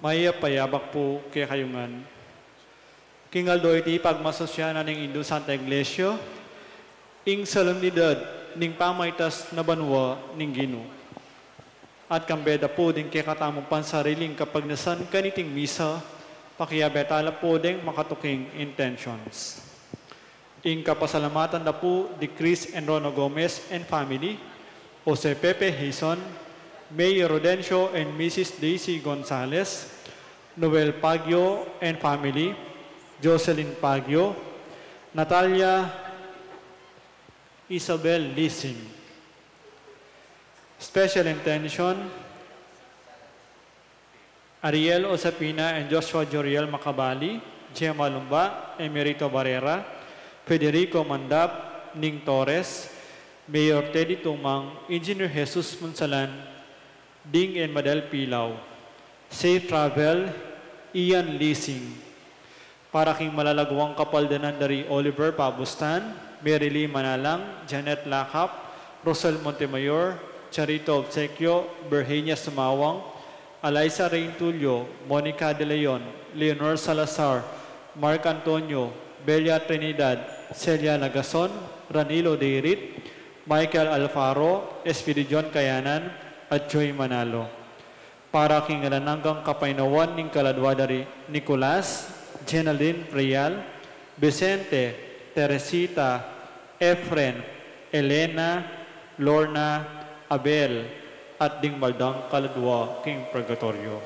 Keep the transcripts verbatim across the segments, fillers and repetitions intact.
Mayap a yabak pu kekayu ngan. King aldo iti pagmasusyan na ning Indu Santa Iglesia, ing solemnidad ning pamaitas na banua ning Ginu. At kambe da pu ding kekatamung pansariling kapagnasan kaniting misa, pakiabe tala pu ding makatuking intentions. Ing kapasalamatan da pu di Chris and Rona Gomez and family, Jose Pepe Hizon, Mayor Rodencio and Missus Daisy Gonzalez, Noel Pagio and family, Jocelyn Pagio, Natalia Isabel Lising. Special intention, Ariel Osapina and Joshua Joriel Macabali, Gemma Lumba, Emerito Barrera, Federico Mandap, Ning Torres, Mayor Teddy Tumang, Engineer Jesus Munsalan, Ding and Madel Pilau. Safe travel, Ian Lising. Para king malalaguang kapaldanan da ri Oliver Pabustan, Mary Lee Manalang, Janet Lakap, Rosel Montemayor, Charito Obsequio, Virginia Sumawang, Alyssa Reintulio, Monica De Leon, Leonor Salazar, Mark Antonio, Belia Trinidad, Celia Lagason, Ranilo Deirit, Michael Alfaro, Espiridion Kayanan, at Joy Manalo. Para king alang anggang kapaynawan ning kaladua da ri Nicolas, Jenaline Prial, Vicente, Teresita, Efren, Elena, Lorna, Abel, at ding baldang kaladua king purgatoryo.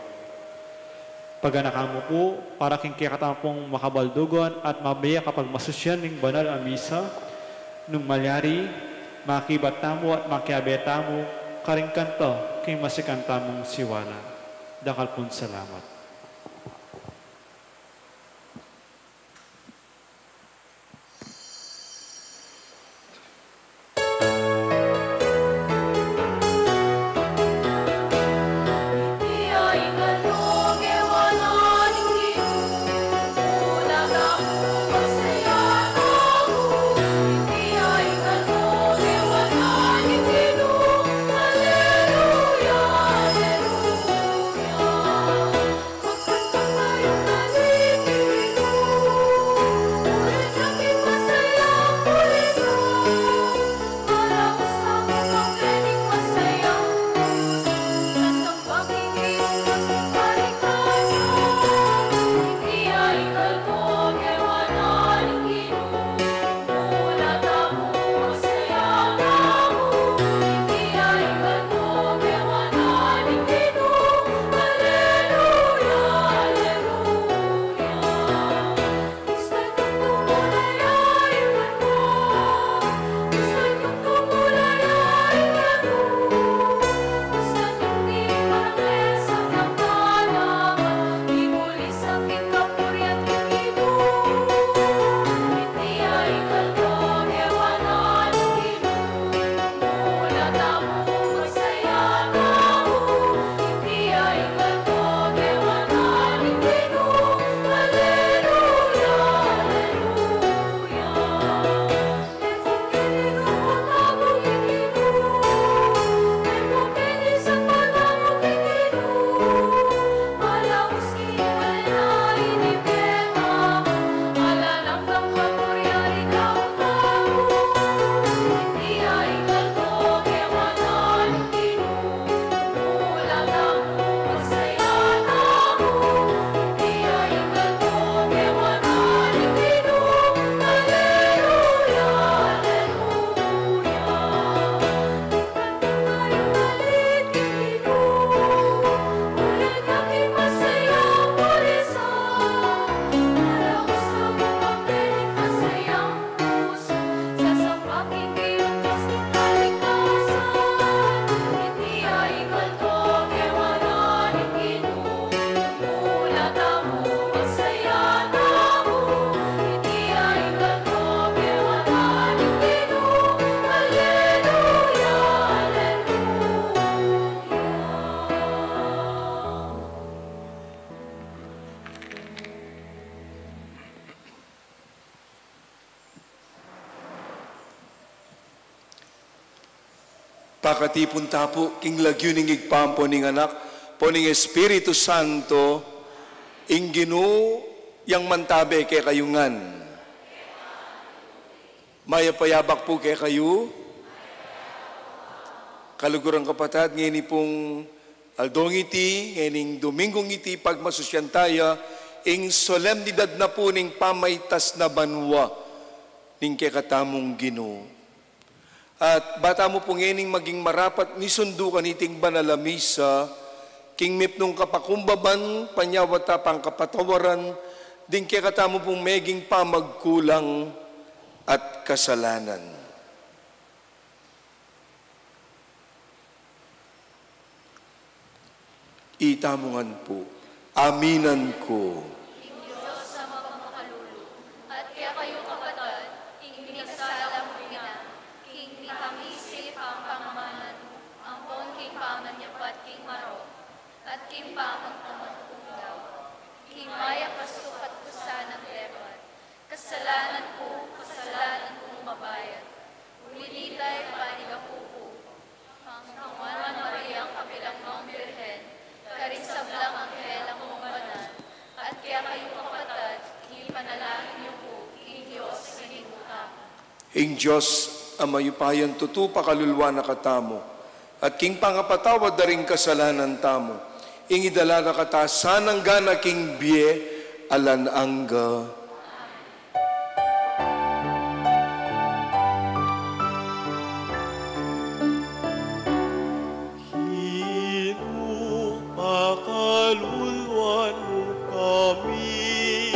Paganakan mu pu para king kekatamung makabaldugan at mabie kapagmasusyan ning banal a misa, nung malyari, makibat tamu at makiabe tamu karing kanta king masikan tamung siwala. Dakal pung salamat. Pakatipun ta pu king lagyu ning Ibpa ampon ning Anak Pu ning Espiritu Santo, ing Ginu yang mantabe kekayu ngan. Mayap a yabak pu kekayu. Kaluguran kapatad, ngeni pung aldong iti, ngening Dominggung iti, pagmasusyan taya ing solemnidad na pu ning pamaitas na banua ning kekatamung Ginu. At ba tamu pu ngening maging marapat misundu kaniting banal a misa, king mipnung kapakumbaban, panyawad ta pang kapatawaran ding kekatamu pung meging pamagkulang at kasalanan. Itamu ngan pu. Aminan ku. Ing Dios a mapamakalulu, at kekayu kapatad, ing mikasala mu ina, king mikaisip ampong pangamanan, ampon king pamanyapat king marok, at king pamagpamatugaw, king mayap a sukat ku sanang depat, kasalanan ku, kasalanan kung mabayat. Uli na ita panigapu ku. Nuan Mariang kapilan mung Birhen, karing sablang anghel ampong banal, at kekayu kapatad, ipanalangin yu ku king Dios a Ginu tamu. Ing Dios a mayupayang tutu pakaluluan na katamu, at king pangapatawad da ring kasalanan tamu, ing idala na kata sanang gana king bie alang angga. Ginu, pakaluluan mu kami.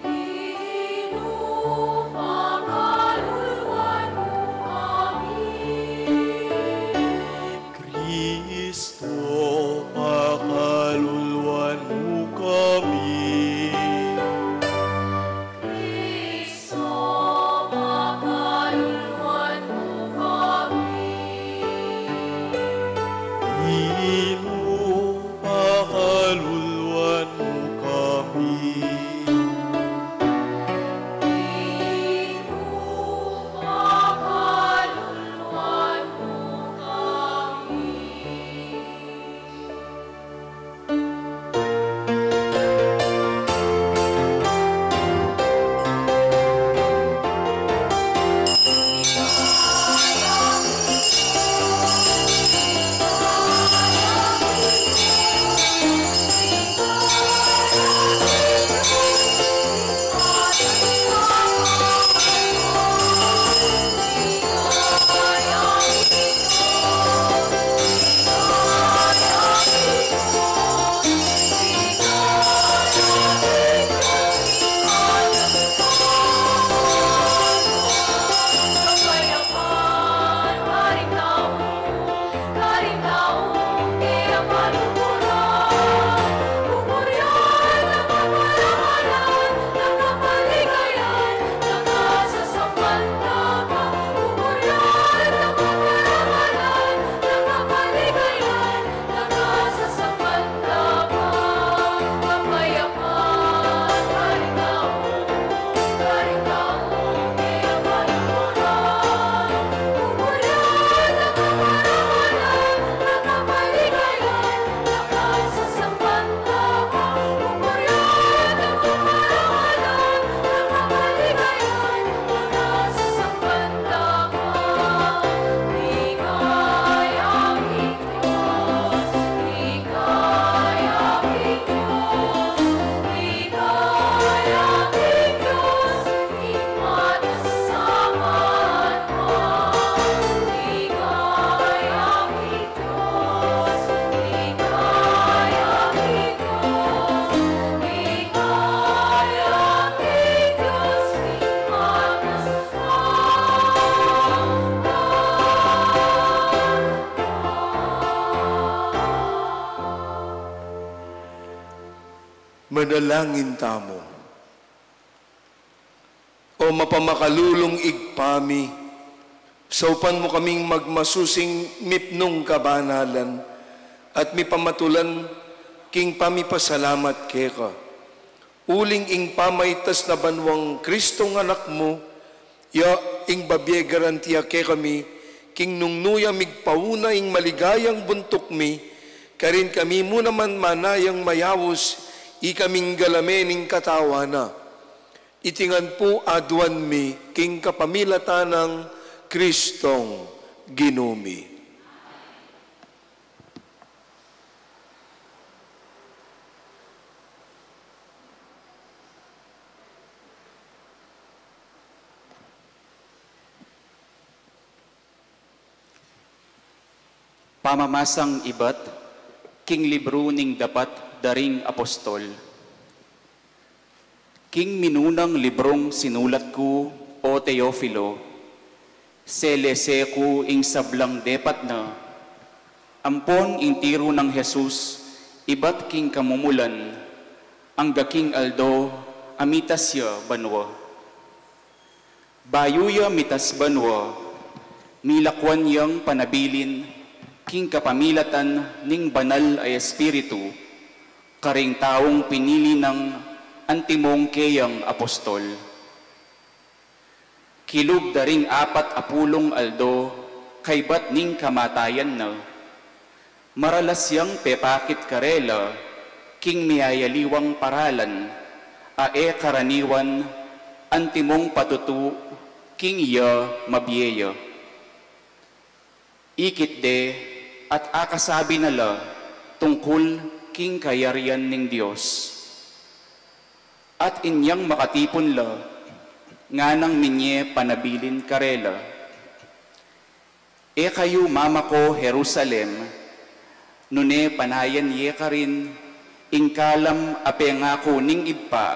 Ginu, pakaluluan mu kami. Kristo, pakaluluan mu kami. Kristo, pakaluluan mu kami. Ginu, pakaluluan mu kami. Ginu, pakaluluan mu kami. Manalangin tamu. O mapamakalulung Ibpa mi, saupan mu kaming magmasusing mipnung kabanalan at mipamatulan king pamipasalamat keka. Uling ing pamaitas na banuang Kristong Anak mu, ya ing babie garantia kekami, king nung nu ya migpauna ing maligayang buntuk mi, Karin kami mu naman manayang mayaus, ikaming galame ning katawan na. Iti ngan pu aduan mi king kapamilatan nang Kristong Ginu mi. Pamamasang ibat king libru ning dapat da ring apostol. King minunang librung sinulat ku, o Teofilo, selese ku ing sablang depat na, ampon ing tiru nang Jesus ibat king kamumulan, angga king aldo a mitas ya banua. Bayu ya mitas banua, milakwan yang panabilin king kapamilatan ning Banal a Espiritu, karing taung pinili nang antimong keyang apostol. Kilub da ring apat a pulung aldo kaybat ning kamatayan na, maralas yang pepakit karela king miyayaliwang paralan, a e karaniwan antimong patutu king ya mabie ya. Ikit de at akasabi na la tungkul king kayarian ning Dios. At inyang makatipun la, nganang minye panabilin karela, "E kayu mamako Jerusalem, nune panayan ye karin ing kalam a pengaku ning Ibpa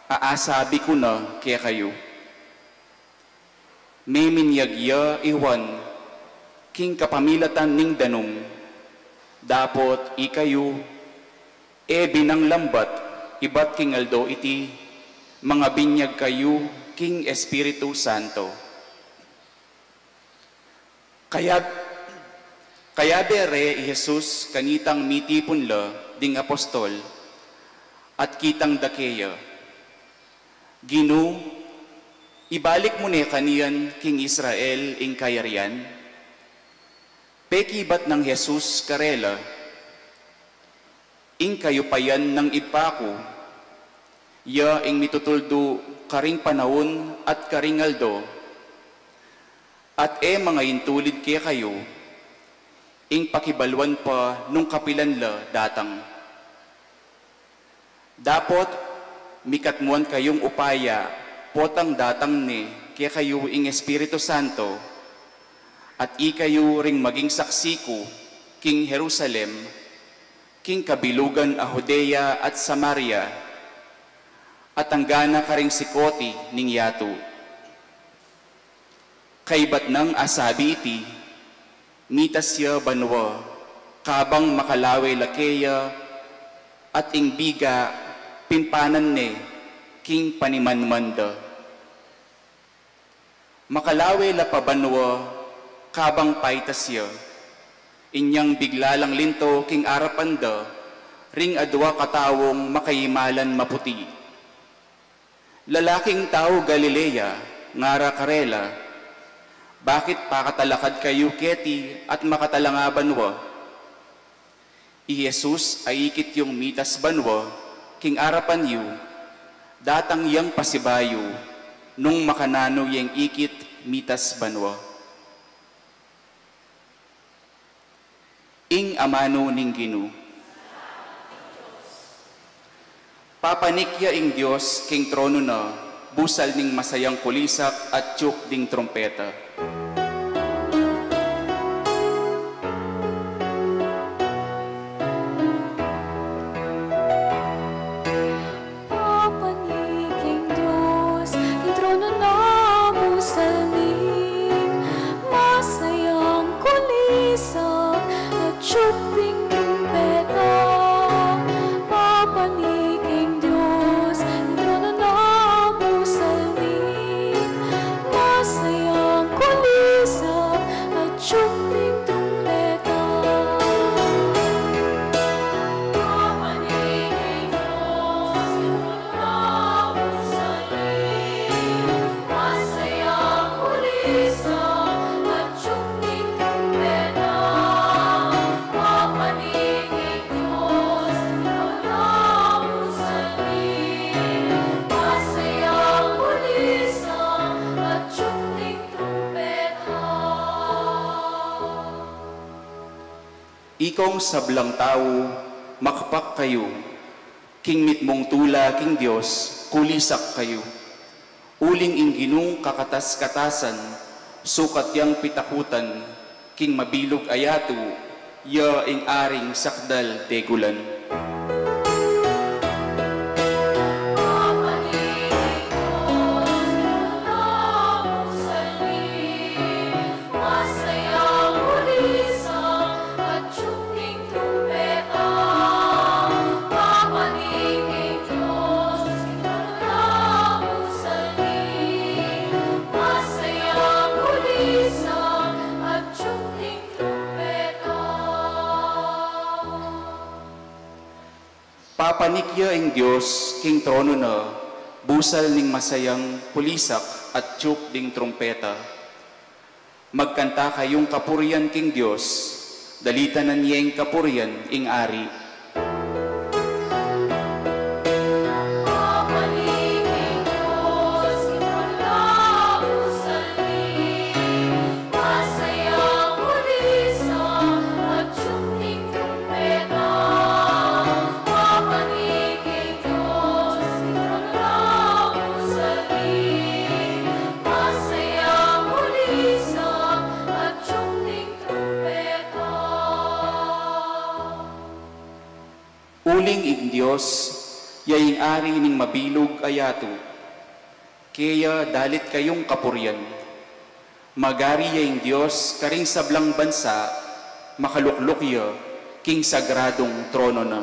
a asabi ku na kekayu." Meminyag ya i Juan king kapamilatan ning danum, dapot ikayu, e binang lambat ibat king aldo iti, mangabinyag kayu king Espiritu Santo. Kaya, kaya bere i Jesus kanitang mitipun la ding apostol, at kitang da keya, "Ginu, ibalik mu ne kanian king Israel ing kayarian?" Pekibat nang Jesus karela, "Ing kayupayan nang Ibpa ku, ya ing mitutuldu karing panaun at karing aldo, at e mangaintulid kekayu ing pakibaluan pa nung kapilan la datang. Dapot mikatmuan kayung upaya potang datang ne kekayu ing Espiritu Santo, at ikayu ring maging saksi ku king Jerusalem, king kabilugan a Judea at Samaria, at anggana karing sikoti ning yatu." Kaybat nang asabi iti, mitas ya banua, kabang makalawe la keya, at ing biga pimpanan ne king panimanman da. Makalawe la pa banua, kabang paitas ya, inyang bigla lang linto king arapan da ring adua kataung makaimalan maputi. "Lalaking tau Galilea," ngara karela, "bakit pakatalakad kayu keti at makatalanga banua? I Jesus a ikit yung mitas banua king arapan yu, datang yang pasibayu nung makananu yang ikit mitas banua." Ing amanu ning Ginu. Papanik ya ing Dios king tronu na, busal ning masayang kulisak at tiup ding trumpeta. Papanik ing Dios king tronu na, busal ning masayang kulisak at tiup ding trumpeta. Papanik ing Dios king tronu na, busal ning masayang kulisak at tiup ding trumpeta. Ikong sablang tau, makpak kayu, king mitmung tula king Dios, kulisak kayu. Uling ing Ginung kakatas-katasan, sukat yang pitakutan, king mabilug a yatu, ya ing aring sakdal degulan. Papanik ya ing Dios king trono na, busal ning masayang kulisak at tiyup ding trumpeta. Magkanta kayung kapurian king Dios, dalitanan yeng kapurian ing Ari. Uling ing Dios, ya ing Ari ning mabilug a yatu. Kaya dalit kayung kapurian. Magari ya ing Dios karing sablang bansa, makalukluk ya king sagradung trono na.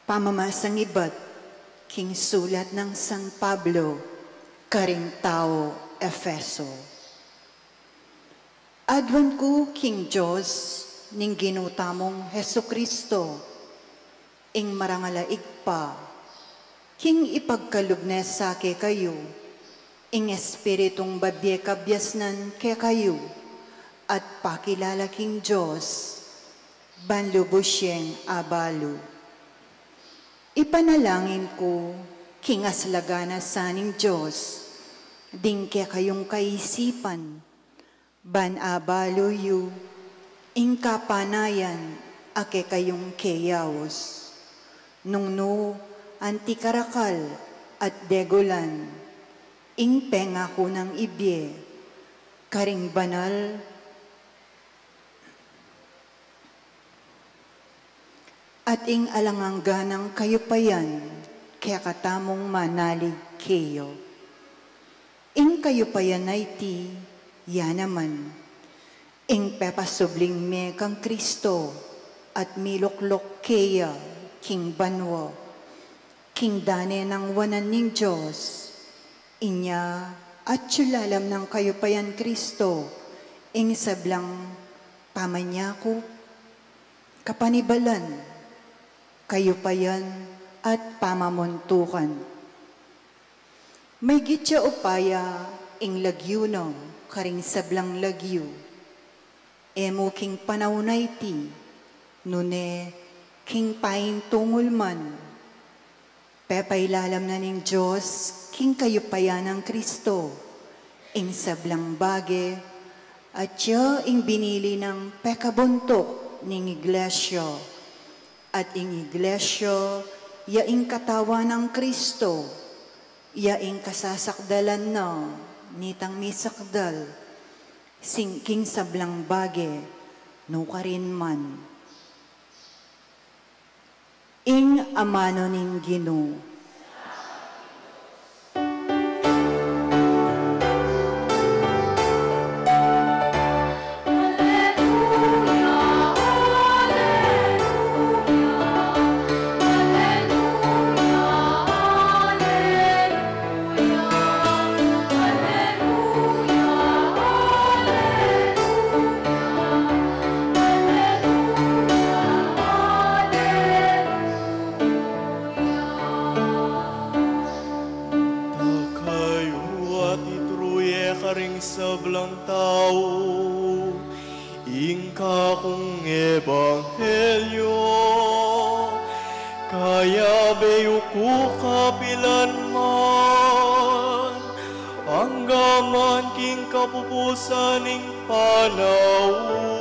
Pamamasang ibat king sulat nang San Pablo karing tau Efeso. Aduan ku king Dios ning Ginu tamung Jesucristo, ing marangal a Ibpa, king ipagkalub ne sa kekayu ing Espiritung babie kabiasnan kekayu at pakilala king Dios, ban lubus yeng abalu. Ipanalangin ku king aslagan na sa ning Dios ding kekayung kaisipan, ban abalu yu ing kapanayan a kekayung keyaus, nung nu anti karakal at degulan ing pengaku nang ibie karing banal at ing alang angga nang kayupayan kekatamung manalig keya. Ing kayupayan a iti, ya naman ing pepasubling mie kang Kristo at milukluk keya king banua, king dane nang wanan ning Dios. Inya atyu lalam nang kayupayan Kristo ing sablang pamanyakup, kapanibalan, kayupayan, at pamamuntukan. Maygit ya upaya ing lagyu na karing sablang lagyu, e mu king panaun a iti, nune king paintungul man. Pepailalam na ning Dios king kayupayan nang Kristo ing sablang bage, at ya ing binili nang pekabuntuk ning Iglesia. At ing Iglesia ya ing katawan nang Kristo, ya ing kasasakdalan na nitang misakdal, sing king sablang bage, nukarin man. Ing amanu ning Ginu. Dakayu at ituru ye karing sablang tau ing kakung ebanghelyo, kayabe yu ku kapilan man, angga man king kapupusan ning panaun.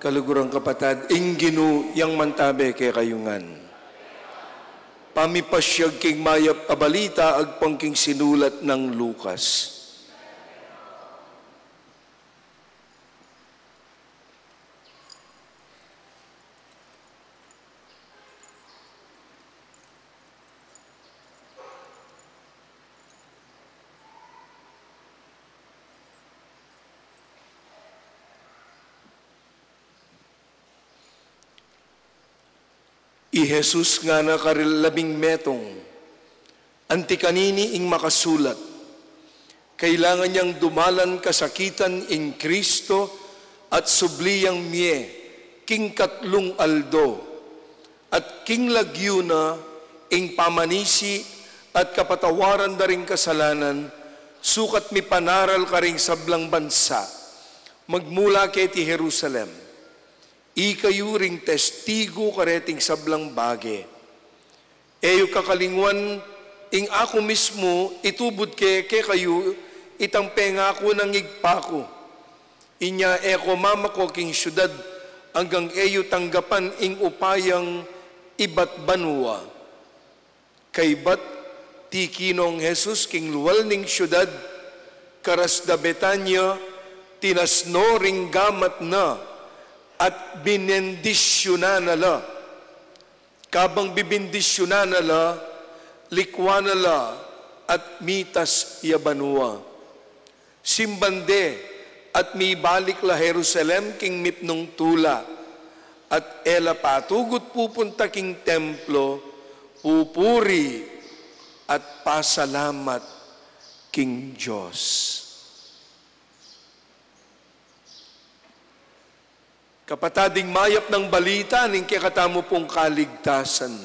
Kaluguran kapatad, ing Ginu yang mantabe kekayu ngan. Pamipasyag king mayap a balita agpang king sinulat nang Lucas. I Jesus ngana kareng labing metung, anti kanini ing makasulat, kailangan yang dumalan kasakitan ing Kristo at subli yang mie king katlung aldo, at king lagyu na ing pamanisi at kapatawaran da ring kasalanan, sukat mipanaral karing sablang bansa, magmula keti Jerusalem. Ikayu ring testigu kareting sablang bage. E yu kakalingwan ing aku mismu itubud ke kekayu itang pengaku nang Ibpa ku. Inya e ko mamako king siudad anggang e yu tanggapan ing upayang ibat banua. Kaybat tikinong Jesus king lual ning siudad, karas da Betania, tinasno ring gamat na at binendisyunan na la. Kabang bibindisyunan na la, likwan na la at mitas ya banua. Simban de at mibalik la Jerusalem king mipnung tula, at e la patugut pupunta king templo, pupuri at pasalamat king Dios. Kapatad, ing mayap nang balita ning kekatamu pung kaligtasan.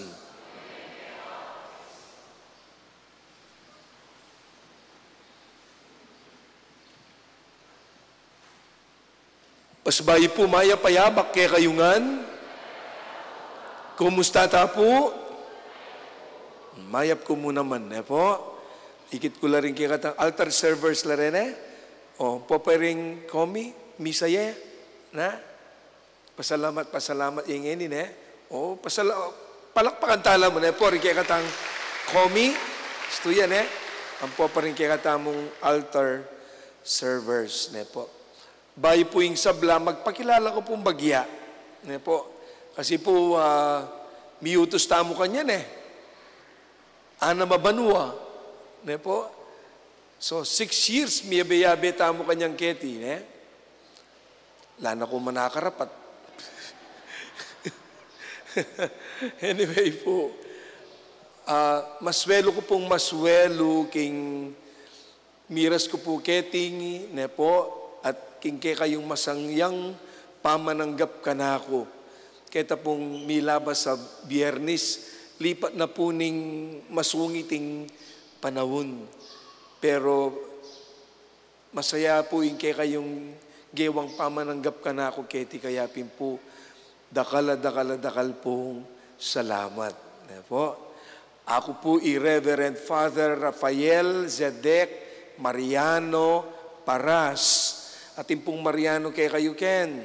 Pasibayu pu, mayap a yabak kekayu ngan. Kumusta ta pu? Mayap ku mu naman, ne pu? Ikit ku la ring kekatang altar servers la reni, e. O, ampo pa ring komi, misa ye, na? Pasalamat, pasalamat, ing eni, ne? O, pasala-, palakpakan tala mu, ne pu, ring kekatang komi, istu ya, ne? Ampo pa ring kekatamung altar servers, ne pu. Bayu pu ing sabla, magpakilala ku pung bagya, ne pu. Kasi pu, ah, miyutus tamu kanyan, e. Anam a banua, ne pu. So, six years, miyabe-yabe tamu kanyan keti, ne? Ala na ku man akarapat. Anyway pu, ah, maswelu ku pung maswelu king miras ku pu keti, ne pu, at king kekayung masangyang pamananggap kanaku. Keta pung milabas a Biernis, lipat na pu ning masungit ing panaun. Pero masaya pu ing kekayung gewang pamananggap kanaku keti, kaya pin pu, dakal a dakal a dakal pung salamat. Ne pu? Aku pu i Reverend Father Rafael Zedek Mariano Paras. Atin pung Mariano kekayu ken?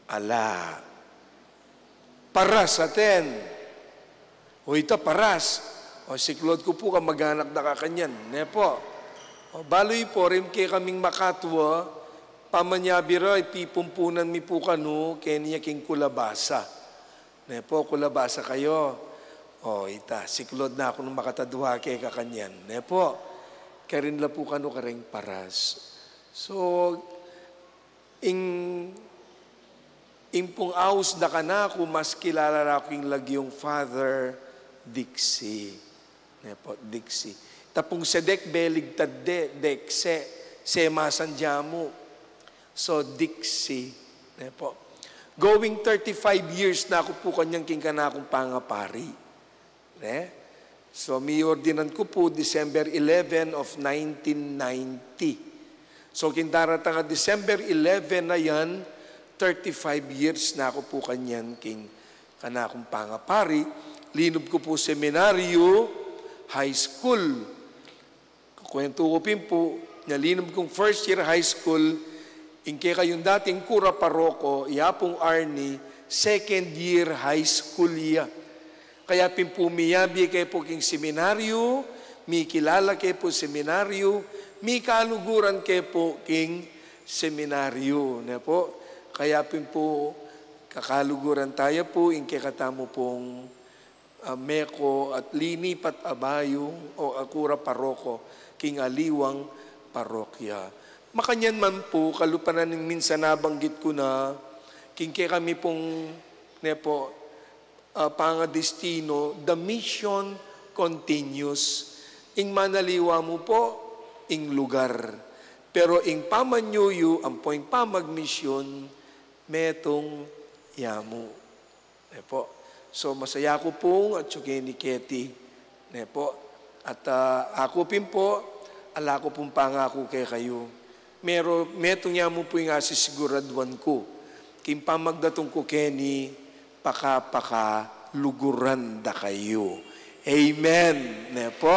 Ala. Paras atin. O ita Paras. O siklaud ku pu kamag-anak da kakanyan, ne pu? O balu pu, ring kekaming makatua, pamanyabi ra, ipipumpunan mi pu kanu keni ya king kulabasa. Ne pu, kulabasa kayu. O ita, siklaud na ku nung makatadua ke kakanyan, ne pu? Karin la pu kanu kareng Paras. So, ing, ing pung aus da kanaku, mas kilala ra ku king lagyung Father Dixie. Ne pu, Dixie. Ita pung Zedek, beligtad de, Dekse, semasan dyamu. So, Dixie. Ne pu. Going thirty-five years na ku pu kanyan king kanakung pangapari. Ne? So, miordinan ku pu December eleven of nineteen ninety. So, king daratang a December eleven na yan, thirty-five years na ku pu kanyan king kanakung pangapari. Linub ku pu seminaryo, high school. Kukuwentu ku pin pu, nya linub kung first year high school, ing kekayung dating kura paroko, i Apung Arnie, second year high school ya. Kaya pin pu miyabe ke pu king seminaryo, mikilala ke pu seminaryo, mikaluguran ke pu king seminaryo, ne pu? Kaya pin pu kakaluguran taya pu ing kekatamu pung, ah, meko at linipat a bayu o a kura paroko king aliwang parokya. Makanyan man pu, kalupa na ning minsan nabanggit ku na, king kekami pung, ne pu, ah, pangadistino, the mission continues. Ing manaliwa mu pu, ing lugar. Pero ing pamanyuyu, ampo ing pamagmisyon, metung ya mu. Ne pu. So, masaya ku pung atyu keni keti. Ne pu. At, ah, aku pin pu, ala ku pung pangaku kekayu. Metung ya mu pu ing asisiguraduan ku. King pamagdatung ku keni, pakapakaluguran da kayu. Amen. Ne pu.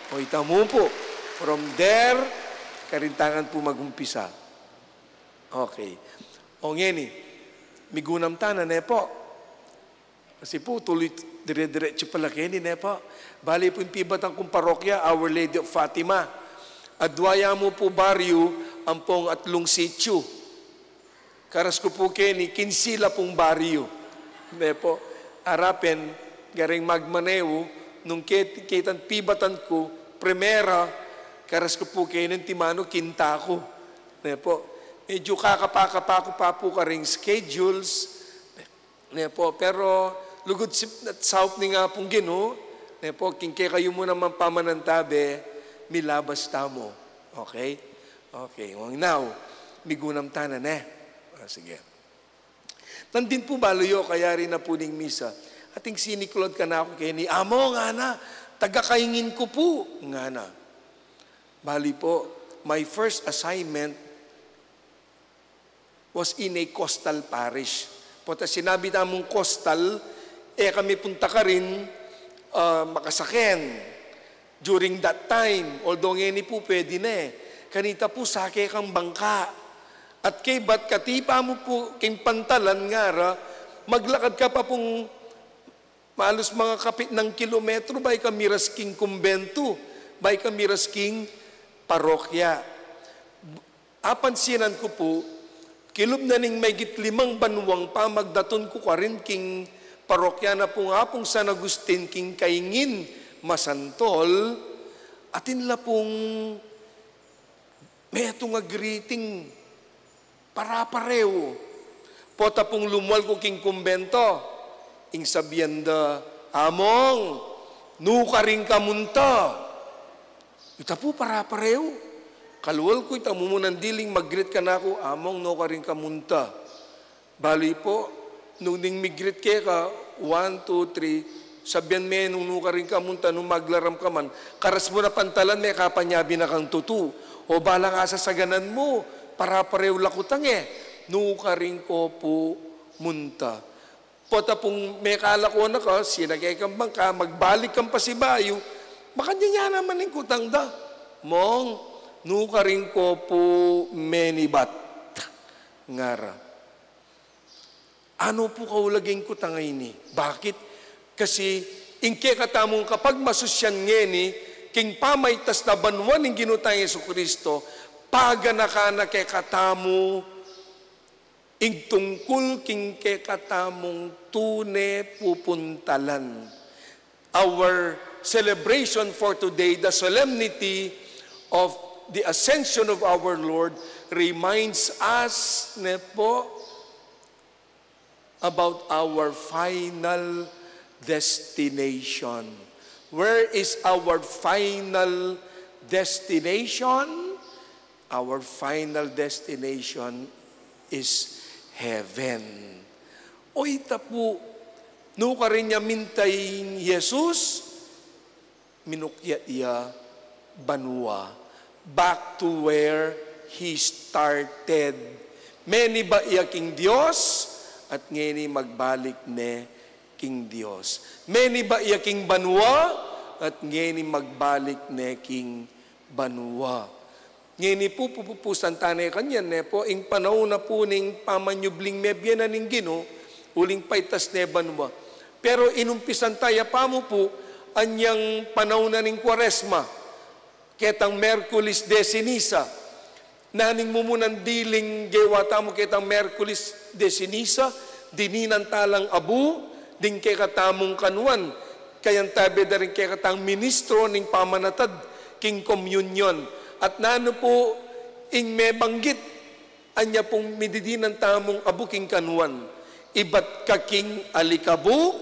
O ita mu pu. From there, karin ta ngan pu magumpisa. Okay. O ngeni, migunam ta na, ne pu? Kasi pu, tuloy dire-diretsu pala keni, ne pu? Bale pu ing pibatan kung parokya, Our Lady of Fatima. Adua ya mu pu baryu, ampong atlung sityu. Karas ku pu keni, kinse la pung baryu. Ne pu? Arapen, garing magmaneu, nung ket-, ketang pibatan ku, primera, karas ku pu keni, antimanu, kinta ku. Ne pu? Medyu kakapa-kapa ku pa pu karing schedules. Ne pu? Pero lugud sip-, saup ning Apung Ginu, ne pu, king kekayu mu namang pamanantabe, milabas tamu. Okay? Okay. Ngeni, migunam ta na, ne? Ah, sige. Nandin pu balu yu, kayari na pu ning misa. Ating siniklaud kanaku keni, "Among," ngana, "taga Kaingin ku pu," ngana. Bale pu, my first assignment was in a coastal parish. Pota sinabi tamung coastal, e kami pung takarin, ah, makasaken during that time. Although ngeni pu pwede ne. Kanita pu sake kang bangka. At kaybat katipa mu pu king pantalan ngara, maglakad ka pa pung malus mga kapitnan kilometro, bayu ka miras king kumbentu, bayu ka miras king parokya. Apansinan ku pu, kilub na ning maigit limang banuang pamagdatun ku karin king parokya na pung Apung San Agustin king Kaingin, Masantol, atin la pung metung a greeting, pare-parehu. Pota pung lumwal ku king kumbento, ing sabian da, "Among, nukarin ka munta?" Ita pu pare-parehu. Kalwal ku, ita mu mu nang diling mag-greet kanaku, "Among, nukarin ka munta?" Bale pu, nung ning mi-greet keka, one, two, three, sabian me nung nukarin ka munta, nung maglaram ka man, karas mu na pantalan, mekapanyabi na kang tutu. O bala nga sasaganan mu, pare-parehu la kutang e, nukarin ko pu munta. Pota pung mekalakuan na ka, sinake kang bangka, magbalik kang pasibayu, makanyan ya naman ing kutang da. Mong, nukarin ko pu menibat, ngara. Anu pu kaulagang kutang a ini? Bakit? Kasi ing kekatamung kapagmasusyan ngeni, king pamaitas na banua ning Ginu tang Jesucristo, paganakan na kekatamu ing tungkul king kekatamung tune pupuntalan. Our celebration for today, the solemnity of the Ascension of our Lord, reminds us, ne po, about our final destination. Where is our final destination? Our final destination is heaven. O ita pu, nukarin ya minta ing Jesus, minukyat ya banua. Back to where he started. Menibat ya king Dios, at ngeni magbalik ne king Dios. Menibat ya king banua, at ngeni magbalik ne king banua. Ngeni pu, pupupusan tane kanyan, ne po, ing panaun na pu ning pamanyubling mebie na ning Ginu, uling paitas ne banua. Pero inumpisan taya pamu pu, anyang panaun na ning Kuaresma, ketang Merkulis de Ceniza. Naning mumunan diling gewa tamu ketang Merkulis de Ceniza, dininan talang abu, ding kekatamung kanuan, kayantabe da ring kekatang ministro ning pamanatad king komunyon. At nanu pu ing mebanggit, anya pung mididinan tamung abu king kanuan? Ibat ka king alikabuk,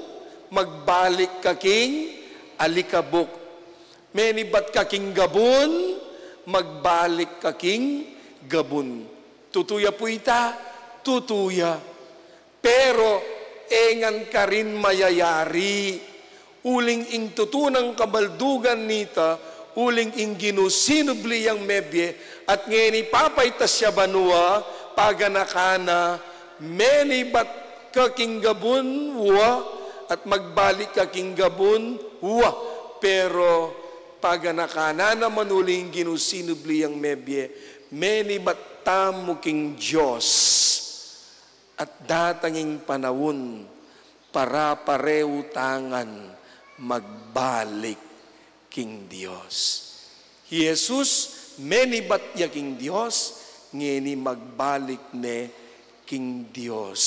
magbalik ka king alikabuk. Menibat ka king gabun, magbalik ka king gabun. Tutu ya pu ita, tutu ya. Pero e ngan karin mayayari. Uling ing tutu nang kabaldugan nita, uling ing Ginu sinubli yang mebie, at ngeni papaitas ya banua, paganakan na, menibat ka king gabun, wa, at magbalik ka king gabun, wa. Pero paganakan na naman, uling ing Ginu sinubli yang mebie, menibat tamu king Dios. At datang ing panaun, para parehu ta ngan magbalik king Dios. Jesus, menibat ya king Dios, ngeni magbalik ne king Dios.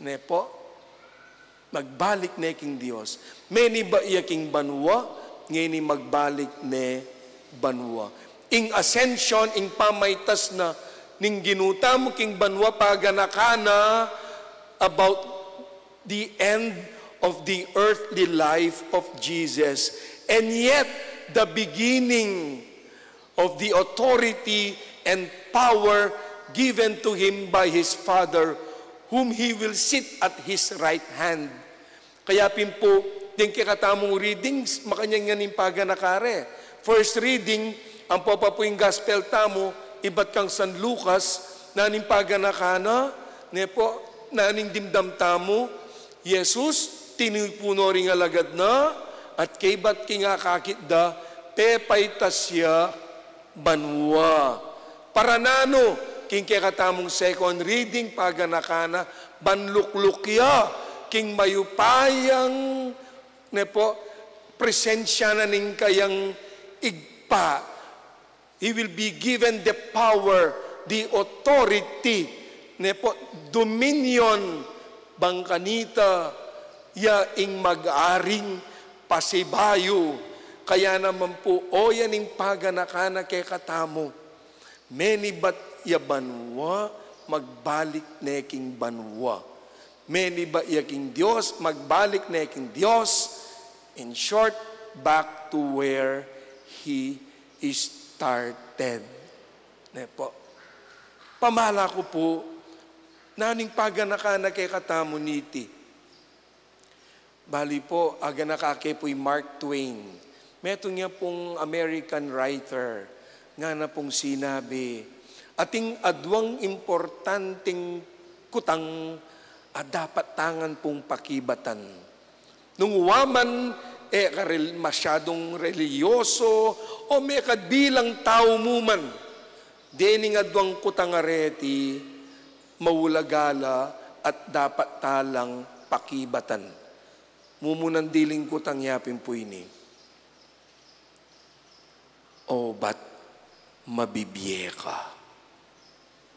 Ne po? Magbalik ne king Dios. Menibat ya king banua, ngeni magbalik ne banua. Ing ascension, ing pamaitas na ning Ginu tamu king banua, paganakan na about the end of the earthly life of Jesus. And yet, the beginning of the authority and power given to him by his Father, whom he will sit at his right hand. Kaya pin pu, ding kekatamung readings, makanyan ngan ing paganaka re. First reading, ampo pa pu ing gospel tamu, ibat kang San Lucas, naning paganaka na, ne po, naning dimdam tamu, Jesus, tinipu no ring alagad na, at kaybat king akakit da, pepaitas ya banua. Para nanu, king kekatamung second reading, paganaka na, ban lukluk ya king mayupayang, ne po, presensya na ning kayang Ibpa. He will be given the power, the authority, ne po, dominion, bang kanita ya ing mag-aring pasibayu. Kaya naman pu, o yan ing paganaka na kekatamu. Menibat ya banua, magbalik ne king banua. Menibat ya king Dios, magbalik ne king Dios. In short, back to where he started. Ne po. Pamala ku pu, naning paganaka na kekatamu niti. Bali po, aganaka ke pu i Mark Twain. Metung ya pung American writer, ngana pung sinabi, ating aduang importanteng kutang A dapat ta ngan pung pakibatan. Nung wa man e ka rel-, masyadung relihiyoso o mekad bilang tau mu man, dening aduang kutang areti, maulaga la at dapat ta lang pakibatan. Mumunan diling kutang ya pin pu ini. O ba't mabibie ka?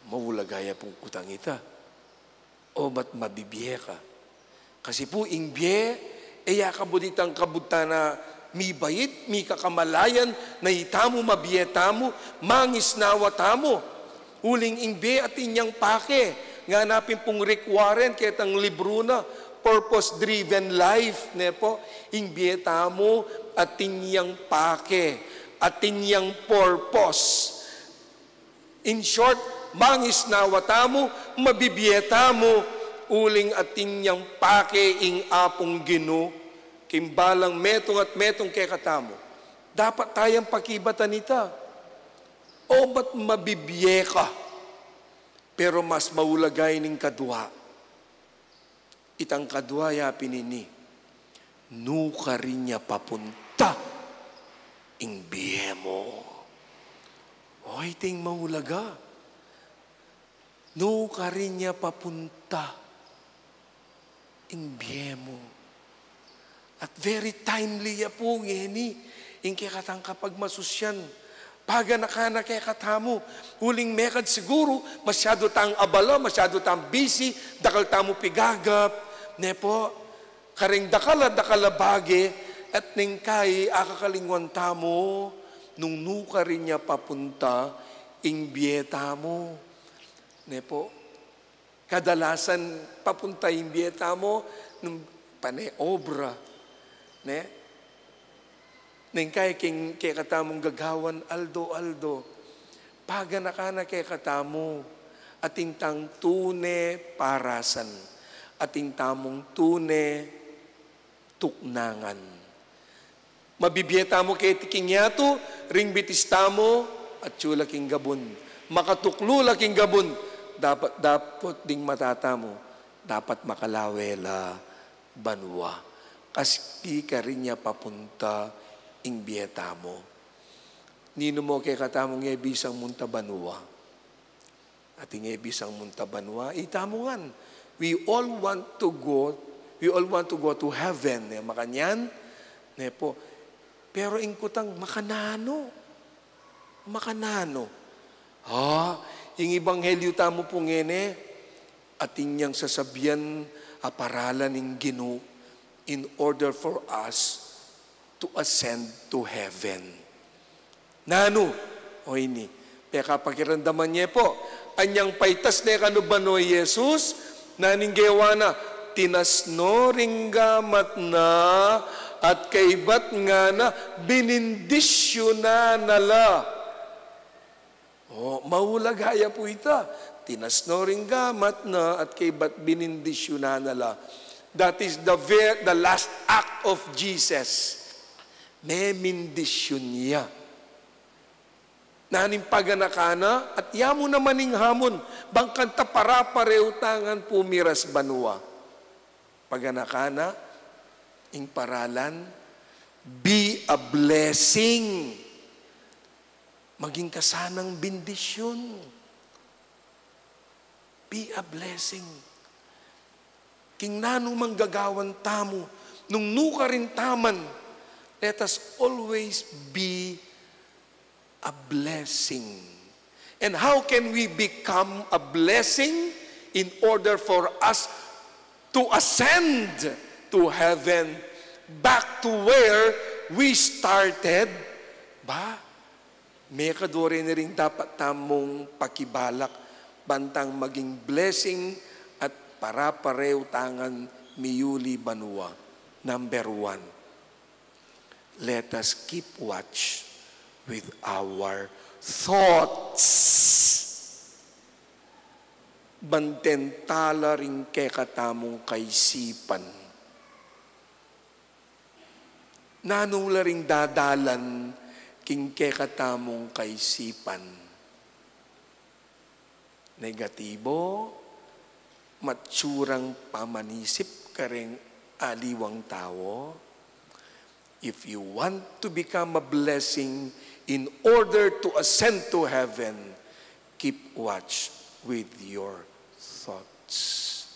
Maulaga ya pung kutang ita. O ba't mabibie ka? Kasi pu ing bie, e ya kabud itang kabud ta na mibait, mika kamalayan, na itamu mabie tamu, mangisnawa tamu. Uling ing bie atin yang pake, ngana pin pung Rick Warren, ketang libru na, Purpose Driven Life, ne pu, ing bie tamu, atin yang pake, atin yang purpose. In short, mangisnawa tamu, mabibie tamu, uling atin yang pake ing Apung Ginu, king balang metung at metung kekatamu. Dapat tayang pakibatan ita. O ba't mabibie ka? Pero mas maulaga ining kadua. Itang kadua ya pin ini, nu karin ya papunta ing bie mu? O, iting maulaga. Nu karin ya papunta ing bie mu? At very timely ya pu ngeni, ing kekatang kapagmasusyan. Paganaka na kekatamu, uling mekad siguru, masyadu tang abala, masyadu tang busy, dakal tamu pigagap, ne pu? Karing dakal a, dakal a bage, at neng kai, akakalingwan tamu, nung nu karin ya papunta, ing bie tamu. Ne pu? Kadalasan papunta ing bie tamu nung pane obra, ne? Neng kai king kekatamung gagawan aldo-aldo. Paganaka na kekatamu, atin tang tune parasan, atin tamung tune tuknangan. Mabibie tamu keti king yatu, ring bitis tamu, atyu la king gabun. Makatuklu la king gabun, dapat, dapat ding mata tamu, dapat makalawe la banua. Kasi karin ya papunta ing bie tamu. Ninu mu kekatamung e bisang munta banua? Atin e bisang munta banua, itamu ngan. We all want to go, we all want to go to heaven, ne, makanyan, ne pu. Pero ing kutang, makananu? Makananu? Ha? Ing ebanghelyu tamu pu ngeni, atin yang sasabian a paralan ning Ginu in order for us to ascend to heaven. Nanu? O ini, pekapakiramdaman ye pu. Anyang paitas ne kanu banua i Jesus, nanu ing gewa na? Tinas no ring gamat na, at kaybat ngana, binindisyunan na la. O, maulaga ya pu ita. Tinas no ring gamat na at kaybat binindisyunan na la. That is the ver-, the last act of Jesus. Memindisyun ya. Nanu ing paganaka na, at yamu naman ing hamun, bang kanita para-parehu ta ngan pumiras banua. Paganaka na, ing paralan, be a blessing. Maging ka sanang bendisyun. Be a blessing. King nanu mang gagawan tamu, nung nu karin ta man, let us always be a blessing. And how can we become a blessing? In order for us to ascend to heaven, back to where we started. Ba? Mekad o reni ring dapat tamung pakibalak, bantang maging blessing at para-parehu ta ngan miyuli banua. Number one, let us keep watch with our thoughts. Banten ta la ring kekatamung kaisipan. Nanu la ring dadalan king kekatamung kaisipan? Negatibo matsurang pamanisip kareng aliwang tau. If you want to become a blessing in order to ascend to heaven, keep watch with your thoughts.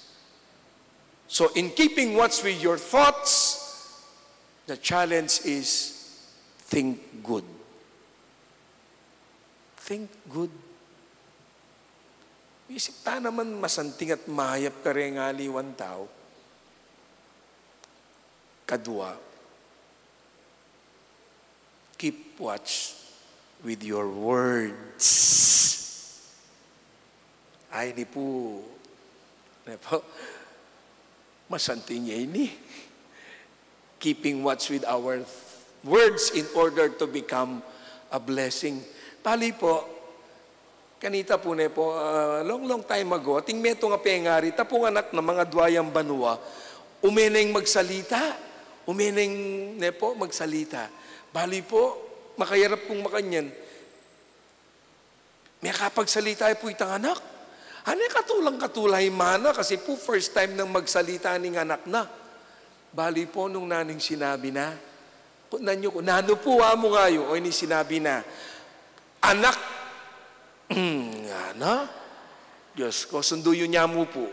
So, in keeping watch with your thoughts, the challenge is think good. Think good. Isip ta naman masanting at mayap kareng aliwang tau. Kadua, keep watch with your words. Ay, ini pu, ini pu, masanting ya ini. Keeping watch with our words in order to become a blessing. Bale pu, kanita pu, ne pu, ah, long, long time ago, atin metung a pengari, tapung anak na mangadwa yang banua, ume neng magsalita, ume neng, ne pu, magsalita. Bale pu, makayarap kung makanyan, mekapagsalita ya pu itang anak. Ane, katulang-katula ing mana, kasi pu first time nang magsalita ning anak na. Bale pu, nung nanu ing sinabi na, ku-, nanu ku-, "Nanu pu, amu?" nga yu. O, ini sinabi na, "Anak, ngana." Diyos ko, sundu yu ne mu pu.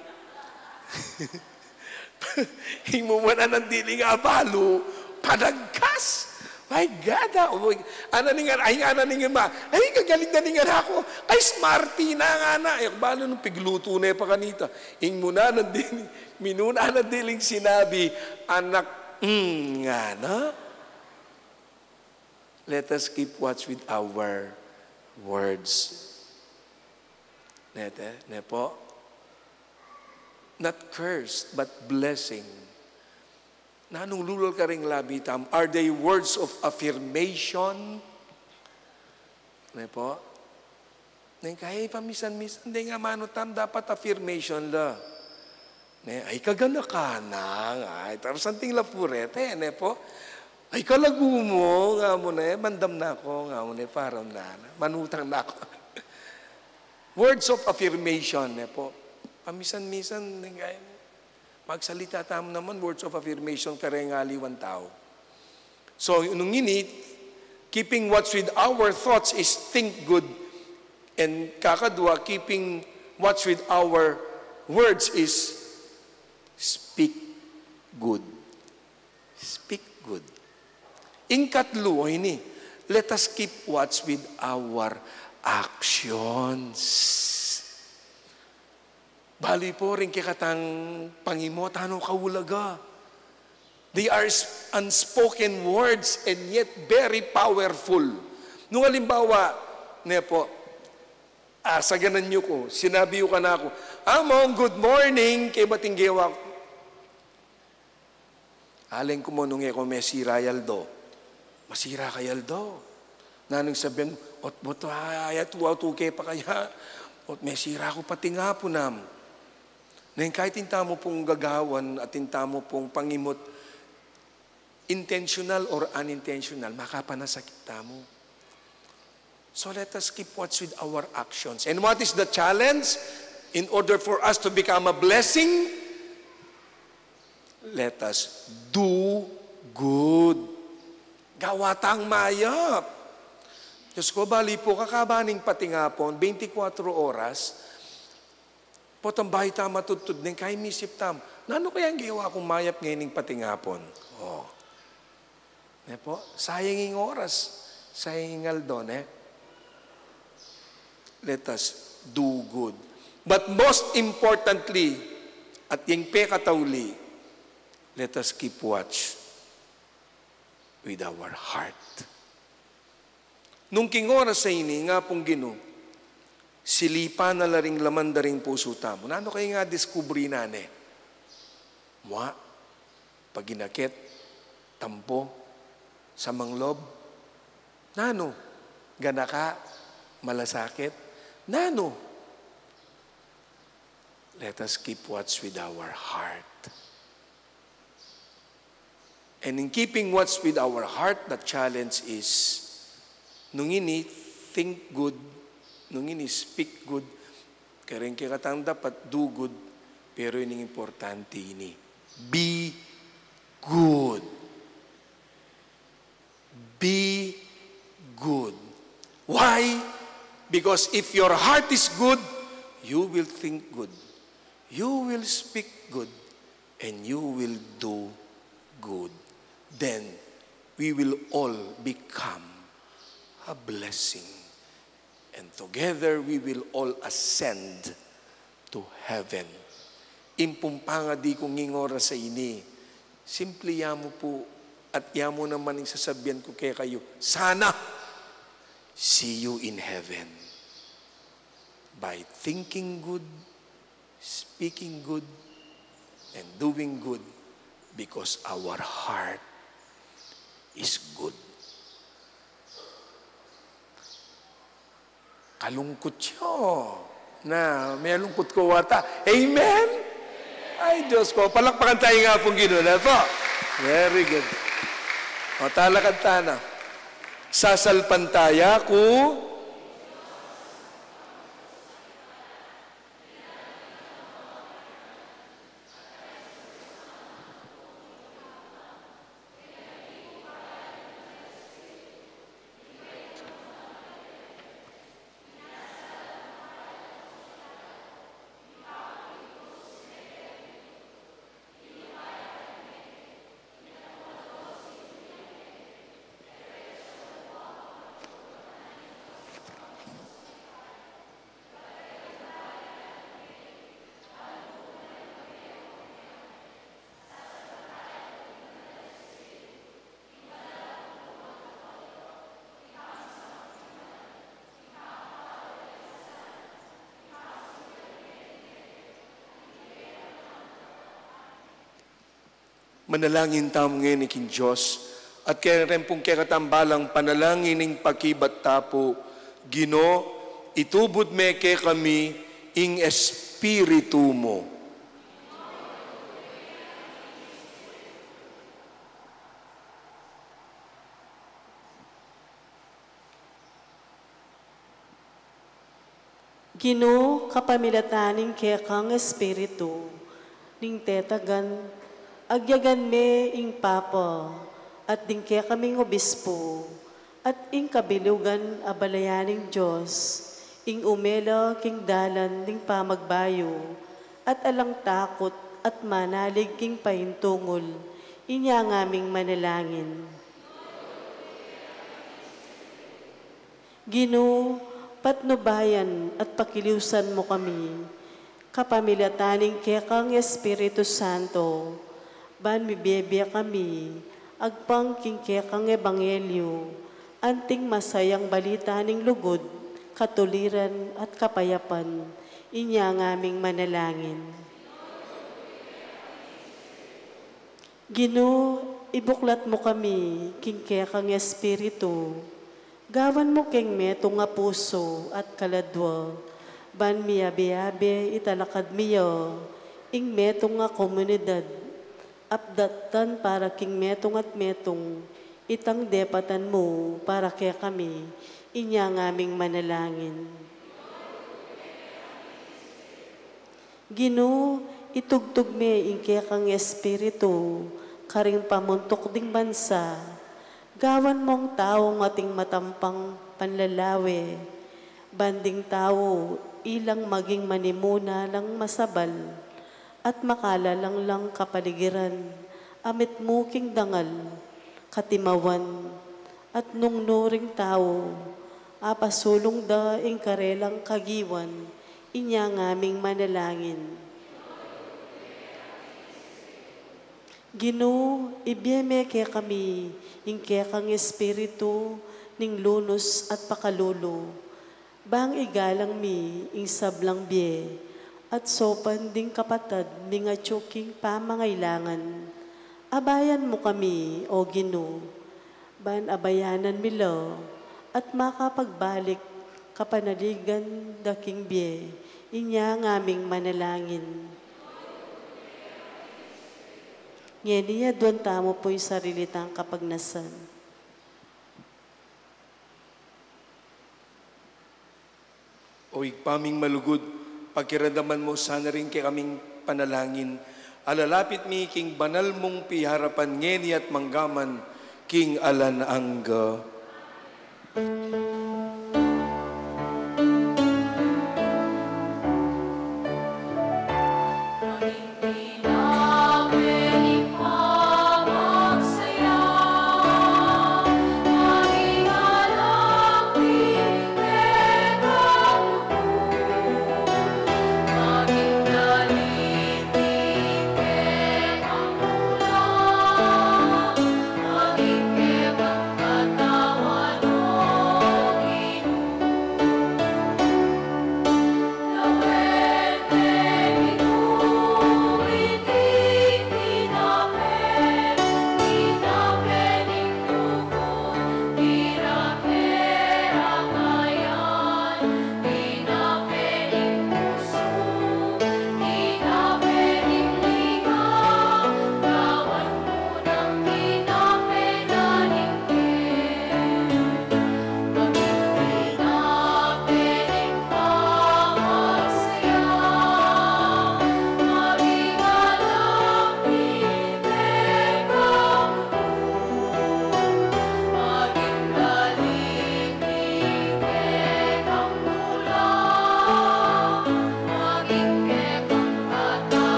Ing mu man, anan dili nga abalu, panagkas. My God, ah, uy, ana ning, ay, ana ning ima, ay, kagaling na ning anak ku, ay, smarty na, ngana. Ay, balu nung piglutu ne pa kanita. Ing mu na, anan dili, minuna, anan diling sinabi, "Anak, mm, ngana." Let us keep watch with our words. Ne, te, ne pu? Not curse, but blessing. Nanung lulul karing labi tamu? Are they words of affirmation? Ne pu? Neng kai pamisan-misan, deng amanu tamu dapat affirmation la. Ne, ay, kaganakan na, ay, tapos something la pu reta, ne pu? Ay, kalagu mu, nga mu ne, mandam na ku, nga mu ne, param na, manutang na ku. Words of affirmation, ne pu? Pamisan-misan, neng kai, magsalita tamu naman, words of affirmation, kareng aliwang tau. So, nung ini, keeping watch with our thoughts is think good. And kakadwa, keeping watch with our words is speak good. Speak good. Ing katlu, o ini, let us keep watch with our actions. Bale pu, ring kekatang pangimot, nanu kaulaga? They are s-, unspoken words and yet very powerful. Nung alimbawa, ne pu, ah, saganan yu ku, sinabi yu kanaku, "Among, good morning," kaybat ing gewa ku, Alang ku mu nung e ku mesira i aldo. Masira ka i aldo. Nanung sabian, ot, ot, ay, atu, atu ke pa kaya. Ot, mesira ku pati nga pu nam. Neng kai atin tamu pung gagawan, atin tamu pung pangimut, intentional or unintentional, makapanasakit tamu. So let us keep watch with our actions. And what is the challenge? In order for us to become a blessing, let us do good. Gawa tang mayap. Diyos ko, bale pu, kakabaning patingapun, beintikwatro oras, potang bayu ta matudtud, neng kai misip tamu, nanu kaya ing gewa kung mayap ngening patingapun? O. Ne pu? Sayang ing oras, sayang ing aldo, ne? Let us do good. But most importantly, at ing pekatauli, let us keep watch with our heart. Nung king oras a ini, nga pung Ginu, silipan na la ring laman da ring pusu tamu. Nanu kaya ing adiskubre na ne? Mua, paginakit, tampu, samanglub. Nanu? Ganaka, malasakit. Nanu? Let us keep watch with our heart. And in keeping watch with our heart, the challenge is, nung ini think good, nung ini speak good, kareng kekatang dapat do good, Pero ining importante ini, be good. Be good. Why? Because if your heart is good, you will think good, you will speak good, and you will do good. Then we will all become a blessing. And together we will all ascend to heaven. Ing pung pangadi ku nging oras a ini, simple ya mu pu, at ya mu naman ing sasabian ku kekayu, sana, see you in heaven. By thinking good, speaking good, and doing good, because our heart is good. Kalungkut yu. Na, malungkut ka wata. Amen? Ay, Diyos ko. Palakpakan tayo nga pung Ginu, na po. Very good. O, talakad tana. Sasalpantaya ku. Manalangin tamu ngeni king Dios, at kaya rin pung kekatambalang panalangin ning pakibat ta pu, Ginu, itubud me kekami ing Espiritu mu. Ginu, kapamilatan ning kekang Espiritu, ning tetagan, agyagan me ing Papa, at ding kekaming obispo, at ing kabilugan a balayan ning Dios, ing umela king dalan ning pamagbayu, at alang takut at manalig king paintungul, inya ngaming manalangin. Ginu, patnubayan at pakiliusan mu kami, kapamilatan ning kekang Espiritu Santo, ban mibie-bie kami, agpang king kekang ebanghelyu, anting masayang balita ning lugud, katuliran at kapayapan, inya ngaming manalangin. Ginu, ibuklat mu kami king kekang Espiritu, gawan mu keng metung a pusu at kaladua, ban miabe-abe italakad mi ya ing metung a komunidad, apdatan para king metung at metung itang depatan mu para kekami, inya ngaming manalangin. Ginu, itugtug me ing kekang Espiritu karing pamuntuk ding bansa, gawan mung taung ating matampang panlalawe, ban ding tau ilang maging manimuna lang masabal, at makalalang lang kapaligiran, a mitmu king dangal, katimawan, at nung nuring tau, apasulung da ing karelang kagiwan, inya ngaming manalangin. Ginu, ibie me kekami ing kekang Espiritu ning lunus at pakalulu, bang igalang mi ing sablang bie, at saupan ding kapatad ming atyu king pamangailangan. Abayan mu kami, O Ginu, ban abayanan mi la, at makapagbalik kapanaligan da king bie, inya ngaming manalangin. Ngeni aduan tamu pu ing sarili tang kapagnasan. O Ibpa ming malugud, pakiramdaman mu sana ring kekaming panalangin a lalapit mi king banal mung piharapan ngeni at manggaman king alang angga.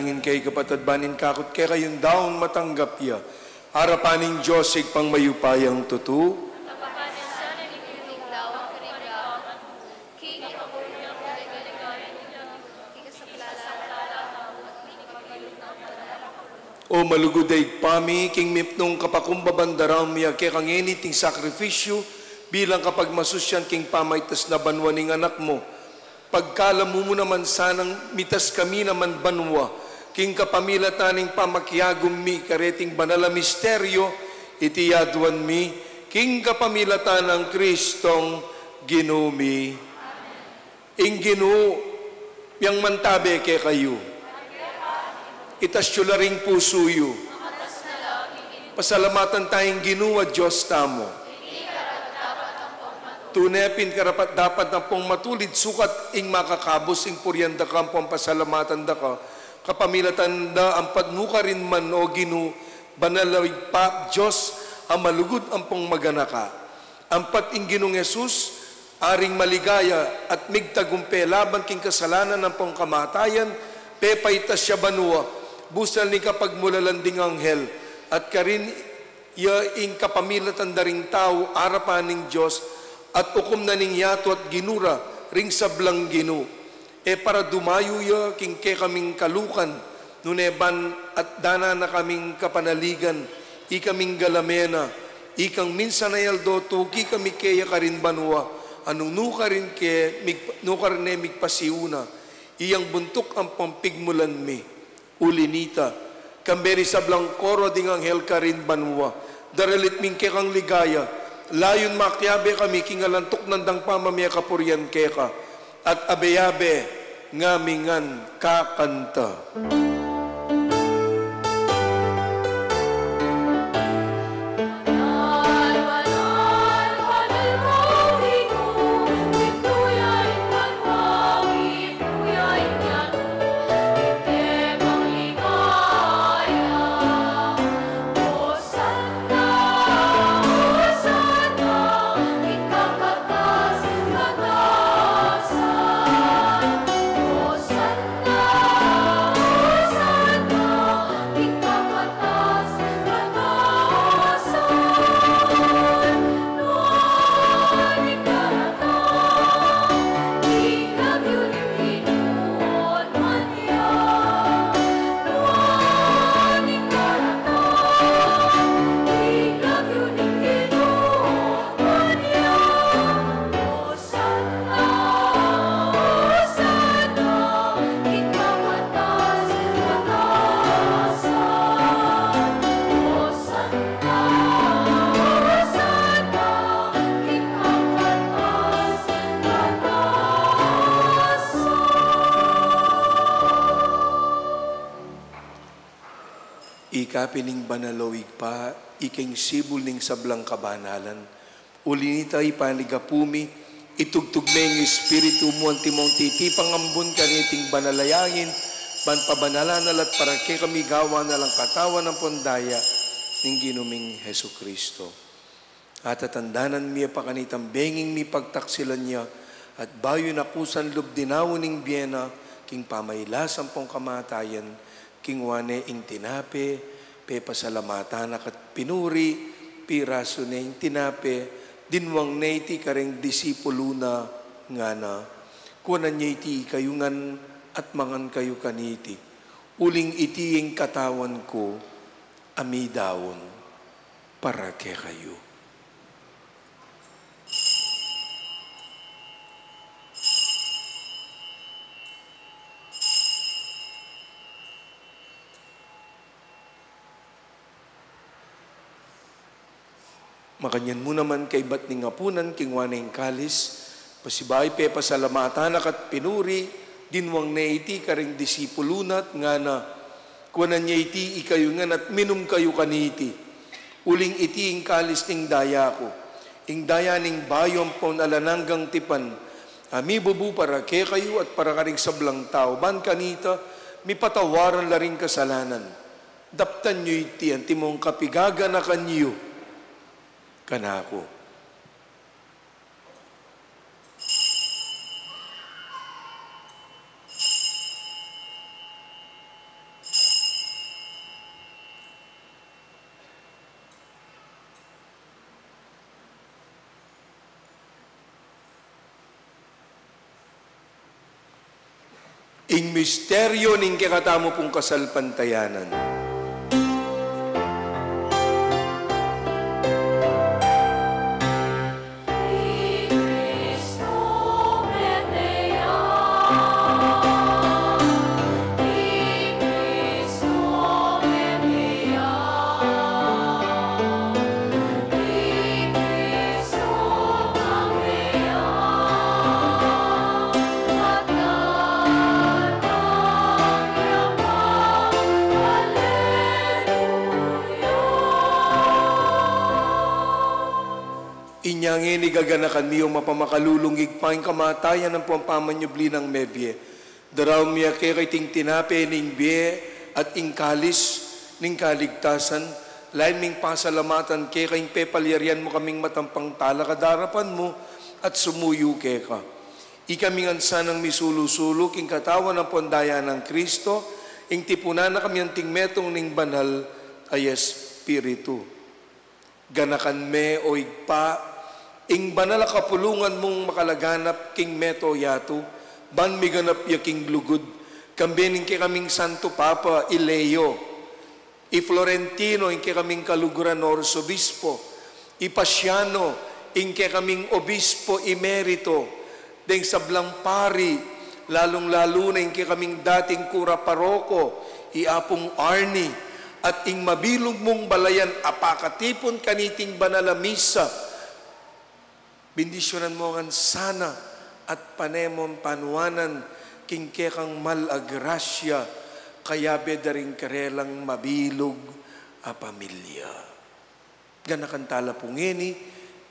Ngin kay kapatad, ban ing kakut kekayung daun matanggap ya arapan ning Dios Ibpang mayupayang tutu. O malugud a Ibpa mi, king mipnung kapakumbaban daraun mi keka ngeni iting sakrifisyu bilang kapagmasusyan king pamaitas na banua ning Anak mu. Pagkaluban mu naman sanang mitas kami naman banua king kapamilatan ning pamakiagum mi kareting banal a misteryo, iti aduan mi king kapamilatan nang Kristong Ginu mi. Ing Ginu yang mantabe kekayu. Itas yu la ring pusu yu. Pasalamatan taya ing Ginu a Dios tamu. Tune pin karapat-dapat ampong matulid, sukat ing makakabus ing purian da ka ampong pasalamatan da ka, kapamilatan da ampat nukarin man, o Ginu, banal a Ibpa, Dios a malugud ampong maganaka. Ampat ing Ginung Jesus, aring maligaya at migtagumpe laban king kasalanan ampong kamatayan, pepaitas ya banua, busal ning kapagmulalan ding anghel, at karin ya ing kapamilatan da ring tau arapan ning Dios, at ukum na ning yatu at ginu ra ring sablang ginu. E para dumayu ya king kekaming kalukan, nune ban at danan na kaming kapanaligan, ikaming galame na, ikang minsan a aldo tuki kami keya karin banua, a nung nukarin ke, mig-, nukarin ne migpasiuna, iyang buntuk ampong pigmulan mi. Uli nita, kambe ring sablang koro ding anghel karin banua, daralit ming kekang ligaya, layun makiabe kami king alang tuknang dang pamamie kapurian keka, at abe-abe ngami ngan kakanta. Ika pin ing banal, o Ibpa, ika ing sibul ning sablang kabanalan. Uli nita, ipanyawad mi, itubud me ing Espiritu mu antimong titipang ambun kaniting banal a yangin, ban pabanalan na la at para kekami gawan na lang katawan ampong daya ning Ginu ming Jesucristo. At tatandanan mi pa kanitang benging mipagtaksilan ya, at bayu na kusang lub dinaun ing bie na, king pamailas ampong kamatayan, kinua ne ing tinape, pepasalamatan na ka't pinuri, pirasu ne ing tinape, dinwang ne iti kareng disipulu na, ngana: Kuanan ye iti ikayu ngan at mangan kayu kaniti, uling iti ing katawan ku a midaun para kekayu. Makanyan mu naman kaybat ning apunan, kinua ne ing kalis, pasibayu pepasalamatan na ka't pinuri, dinwang ne iti kareng disipulu na at ngana: Kuanan ye iti ikayu ngan at minum kayu kaniti, uling iti ing kalis ning daya ku, ing daya ning bayu ampon alang anggang tipan, a mibubu para kekayu at para karing sablang tau, ban kanita mipatawaran la ring kasalanan. Daptan yu iti antimong kapigaganakan yu kanaku. Ing misteryo ning kekatamu pung kasalpantayanan. Inya ngeni gaganakan mi, o mapamakalulung Ibpa, ing kamatayan ampong pamanyubli nang mebie. Daraun mi keka iting tinape ning bie at ing kalis ning kaligtasan, lalu ming pasalamatan keka ing pepalyarian mu kaming matampang talakad king arapan mu at sumuyu keka. Ikami ngan sanang misulu-sulu king katawan ampong daya nang Kristo, ing tipunan na kami anting metung ning Banal a Espiritu. Ganakan me, o Ibpa, ing banal a kapulungan mung makalaganap king mabilug a yatu, ban miganap ya king lugud, kambe ning kekaming Santo Papa, i Leo, i Florentino, ing kekaming kaluguran a Arsobispo, i Paciano, ing kekaming Obispo Emerito, deng sablang pari, lalung-lalu na ing kekaming dating kura paroko, i Apung Arnie, at ing mabilug mung balayan a pakatipun kaniting banal a misa. Bendisyunan mu ngan sana at pane mung panuanan king kekang mal a grasya, kayabe da ring karelang mabilug a pamilya. Ganakan tala pu ngeni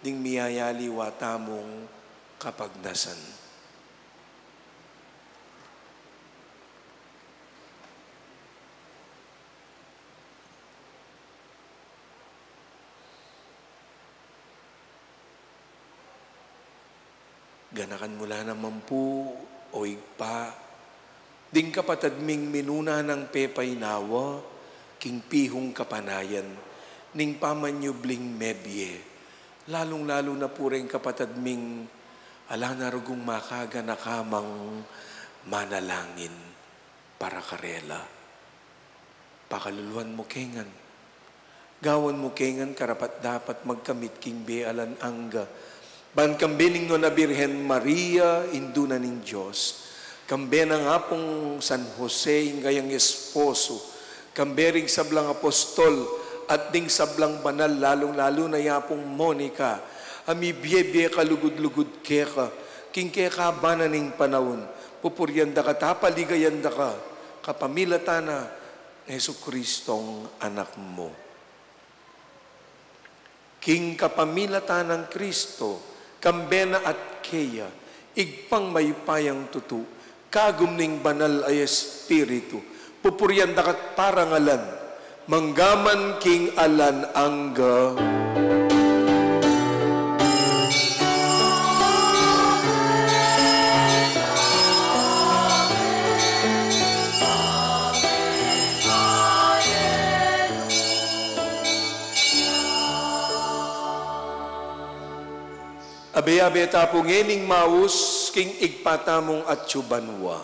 ding miyayaliwa tamung kapagnasan. Ganakan mu la naman pu, o Ibpa, ding kapatad ming minuna nang pepainawa king pihung kapanayan ning pamanyubling mebie, lalung-lalu na pu reng kapatad ming ala na rugung makaganaka mang manalangin para karela. Pakaluluan mu ke ngan. Gawan mu ke ngan karapat-dapat magkamit king bie alang angga. Ban kambe ning Nuan a Birhen Maria, Indu na ning Dios, kambe nang Apung San Jose, ing kayang esposo, kambe ring sablang apostol, at ding sablang banal, lalung-lalu na i Apung Monica, a mibie-bie kalugud-lugud keka, king kekaban na ning panaun, pupurian da ka at paligayan da ka, kapamilatan nang Jesucristong Anak mu. King kapamilatan nang Kristo, kambe na at keya, Ibpang mayupayang tutu, kagum ning Banal a Espiritu, pupurian da ka at parangalan, mangga man king alang angga. Abe-abe ta pu ngening maus king Ibpa tamung atsu banua.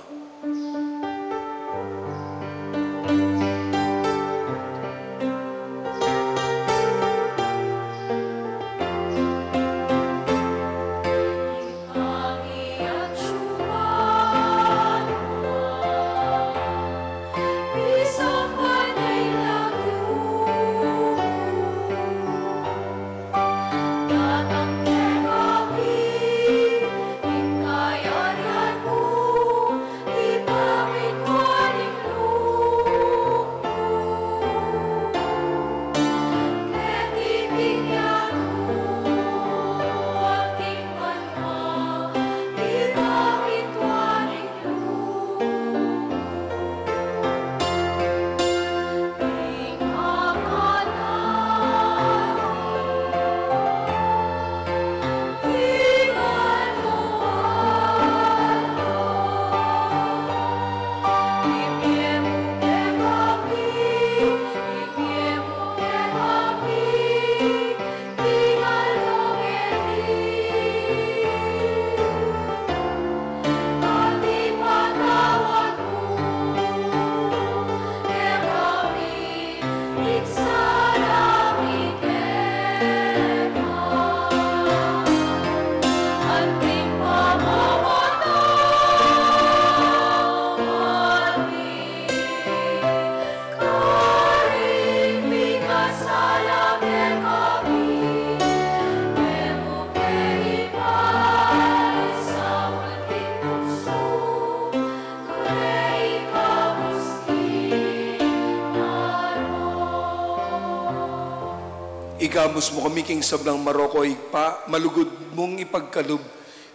Ikabus mu kami king sablang marok, O Ibpa, malugud mung ipagkalub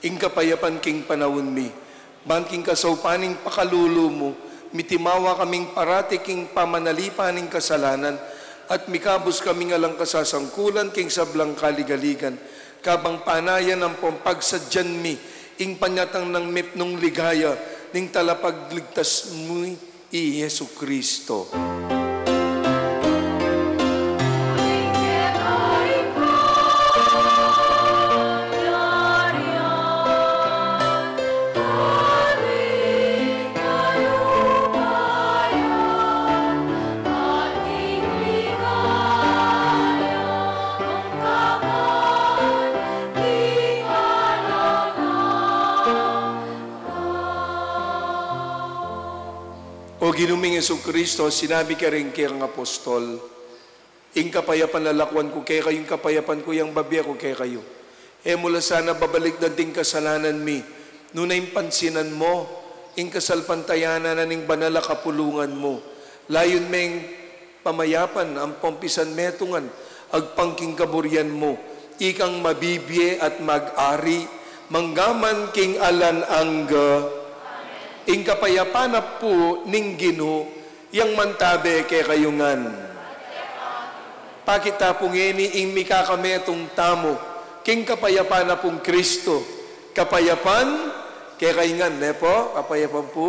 ing kapayapan king panaun mi. Ban king kasaupan ning pakalulu mu, mitimawa kaming parati king pamanalipan ning kasalanan, at mikabus kaming alang kasasangkulan king sablang kaligaligan, kabang panayan ampong pagsadyan mi ing panyatang nang mipnung ligaya ning Talapagligtas mi, i Jesucristo. O Ginu ming Jesucristo, sinabi karing kekang apostol, "Ing kapayapan lalakwan ku kekayu, ing kapayapan ku yang bibie ku kekayu. E mu la sana babalikdan ding kasalanan mi, nune ing pansinan mu ing kasalpantayanan na ning banal a kapulungan mu. Layun meng pamayapan ampong pisanmetungan agpang king kaburian mu, ikang mabibie at mag-ari manggaman king alang angga." Ing kapayapan na pu ning Ginu yang mantabe kekayu ngan. Pakit ta pu ngeni ing mikakametung tamu king kapayapan na pung Kristo. Kapayapan kekayu ngan, ne pu? Kapayapan pu.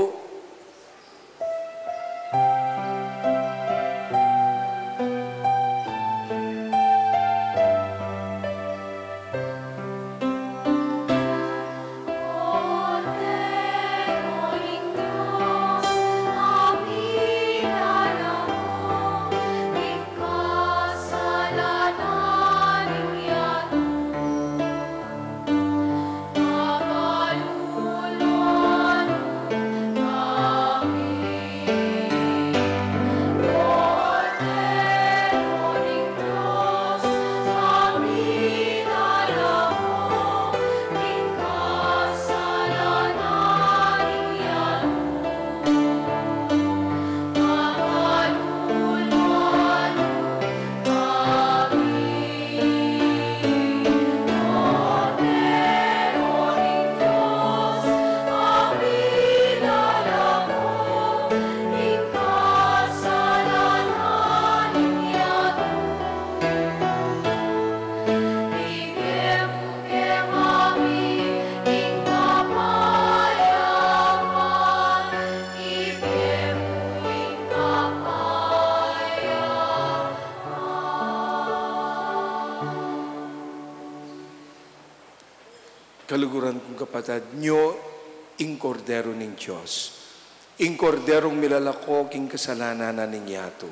Kaluguran kung kapatad, nyo ing Kordero ning Dios, ing Korderong milalako king kasalanan na ning yatu.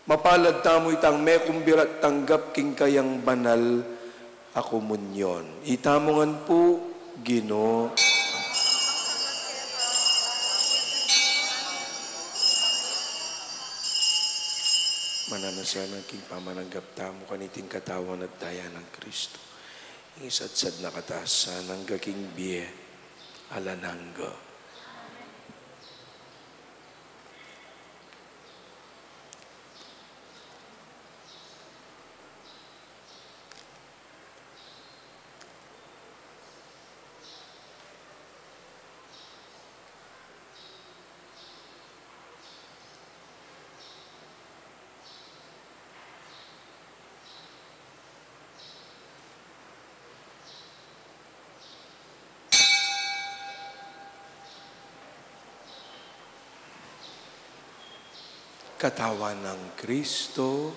Mapalad tamu itang mekumbira at tanggap king kayang banal a komunyon. Itamu ngan pu, Ginu. Mananu sana king pamananggap tamu kaniting katawan at daya nang Kristo. Ing isatsat na katasan angga king bie alang angga. Katawan nang Kristo.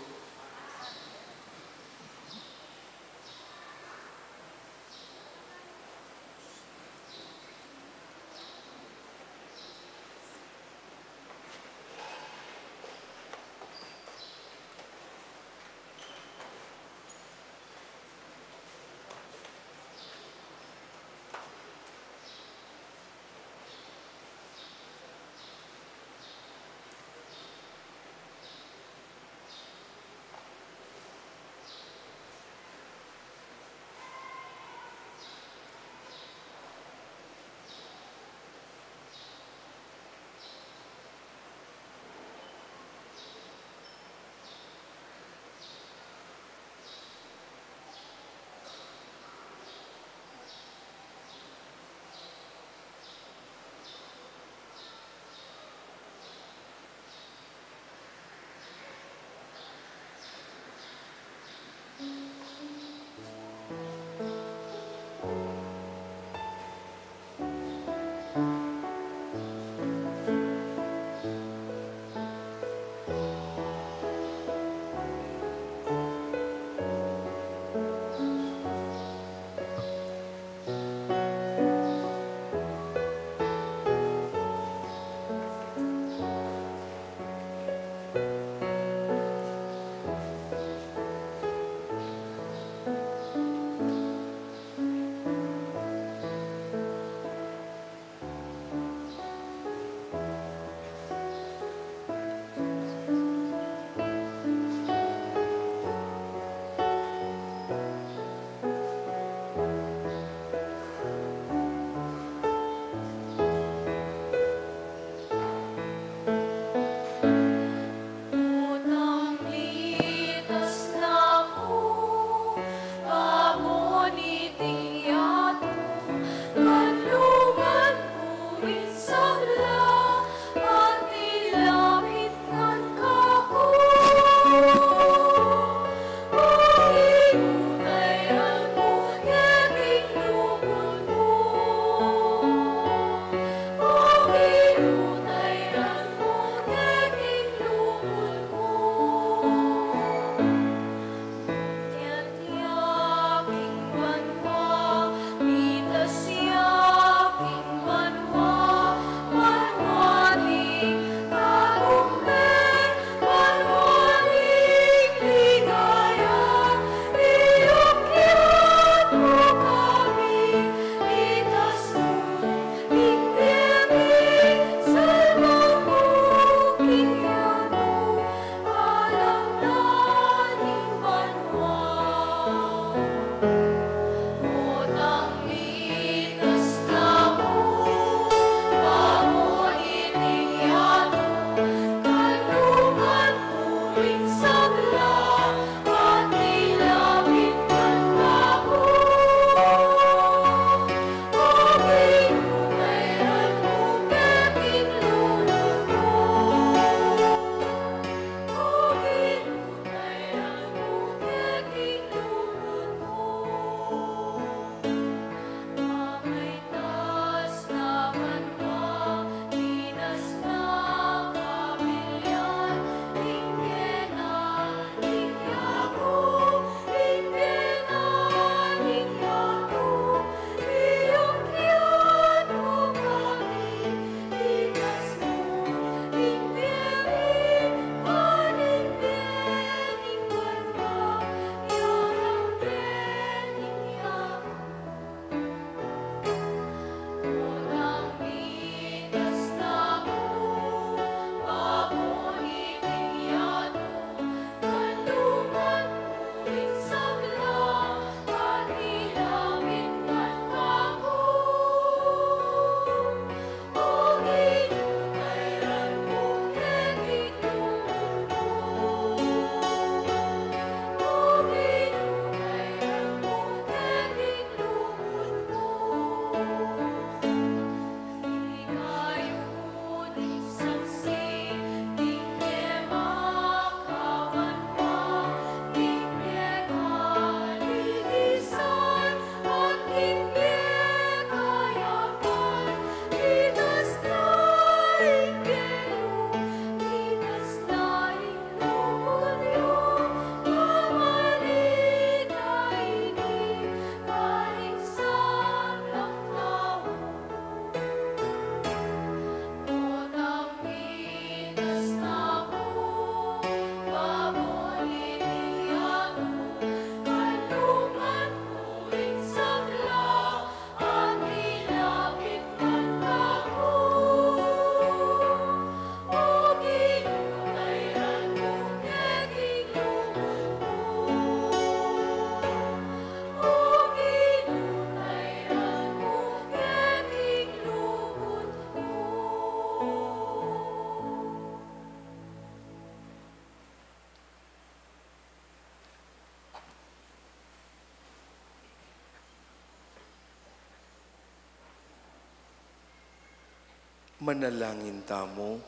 Manalangin tamu.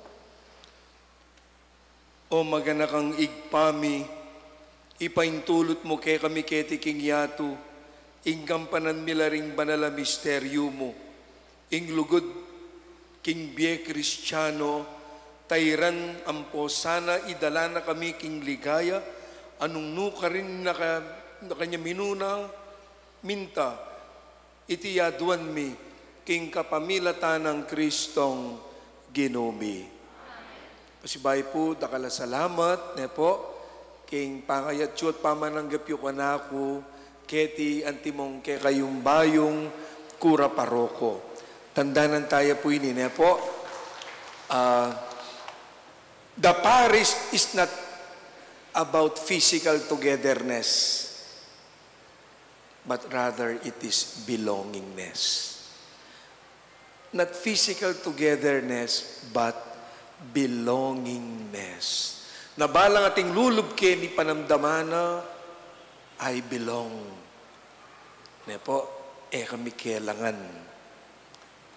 O maganakang Ibpa mi, ipaintulut mu kekami keti king yatu ing kampanan mi la ring banal a misteryu mu, ing lugud king bie Kristiano, tairan ampo sana idala na kami king ligaya, a nung nu karin na ka-, na kanya minuna, minta, iti yaduan mi king kapamilatan nang Kristong Ginu mi. Pasibayu pu, dakal a salamat, ne pu, king pangayat yu at pamananggap yu kanaku, keti antimong kekayung bayung kura paroko. Tandanan taya pu ini, ne pu. Ah, the parish is not about physical togetherness, but rather it is belongingness. Not physical togetherness, but belongingness. Na balang ating lulub keni panamdaman na, "I belong." Ne pu, e kami kelangan.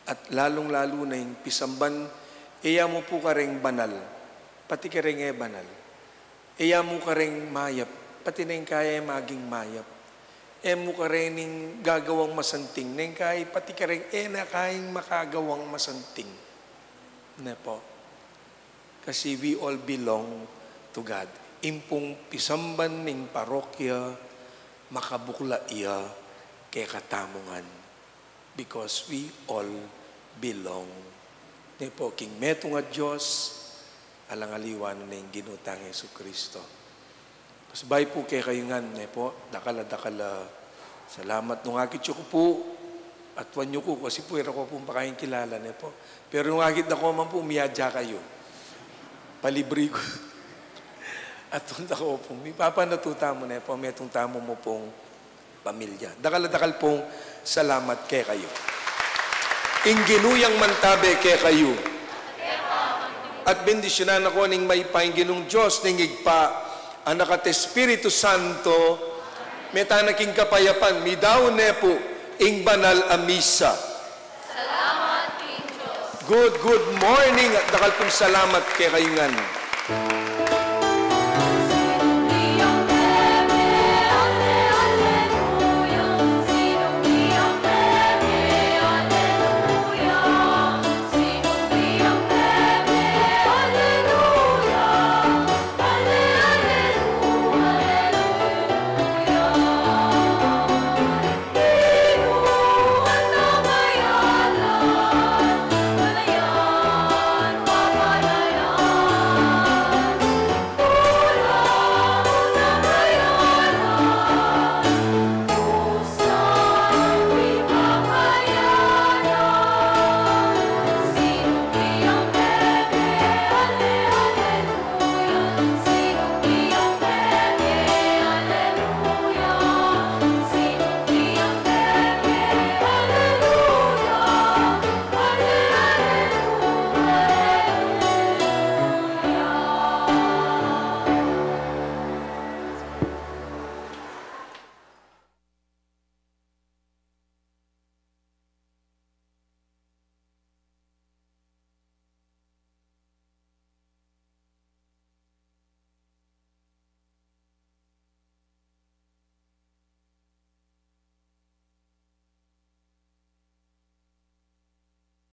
At lalung-lalu na ing pisamban, e ya mu pu kareng banal, pati kareng e banal. E ya mu kareng mayap, pati na ing kaya e maging mayap. E mu kareng gagawang masanting, na ing kaya pati kareng e na kayang makagawang masanting. Ne pu. Kasi we all belong to God. Ing pung pisamban ning parokya, makabukla ya kekatamu ngan. Because we all belong. Ne pu, king metung a Dios, alang aliwa na ning Ginu tang Jesu Kristo. Pasibayu pu kekayu ngan, ne pu, dakal a dakal a salamat nung akit yu ku pu, at wan yu ku, kasi pu, e ra ku pu pakakilala, ne pu. Pero nung akit da ku man pu, miyadya kayu. Palibri ku. At wan da ku pu, mipapanatu tamu, ne pu, metung tamu mu pung pamilya. Dakal a dakal pung salamat kekayu. Ing Ginu yang mantabe kekayu. At bendisyunan na kayu ning mayupaya ning Ginung Dios, ning Ibpa, Anak at Espiritu Santo, mete na king kapayapan, midaun ne pu ing banal a misa. Salamat king Dios. Good, good morning at dakal pung salamat kekayu ngan.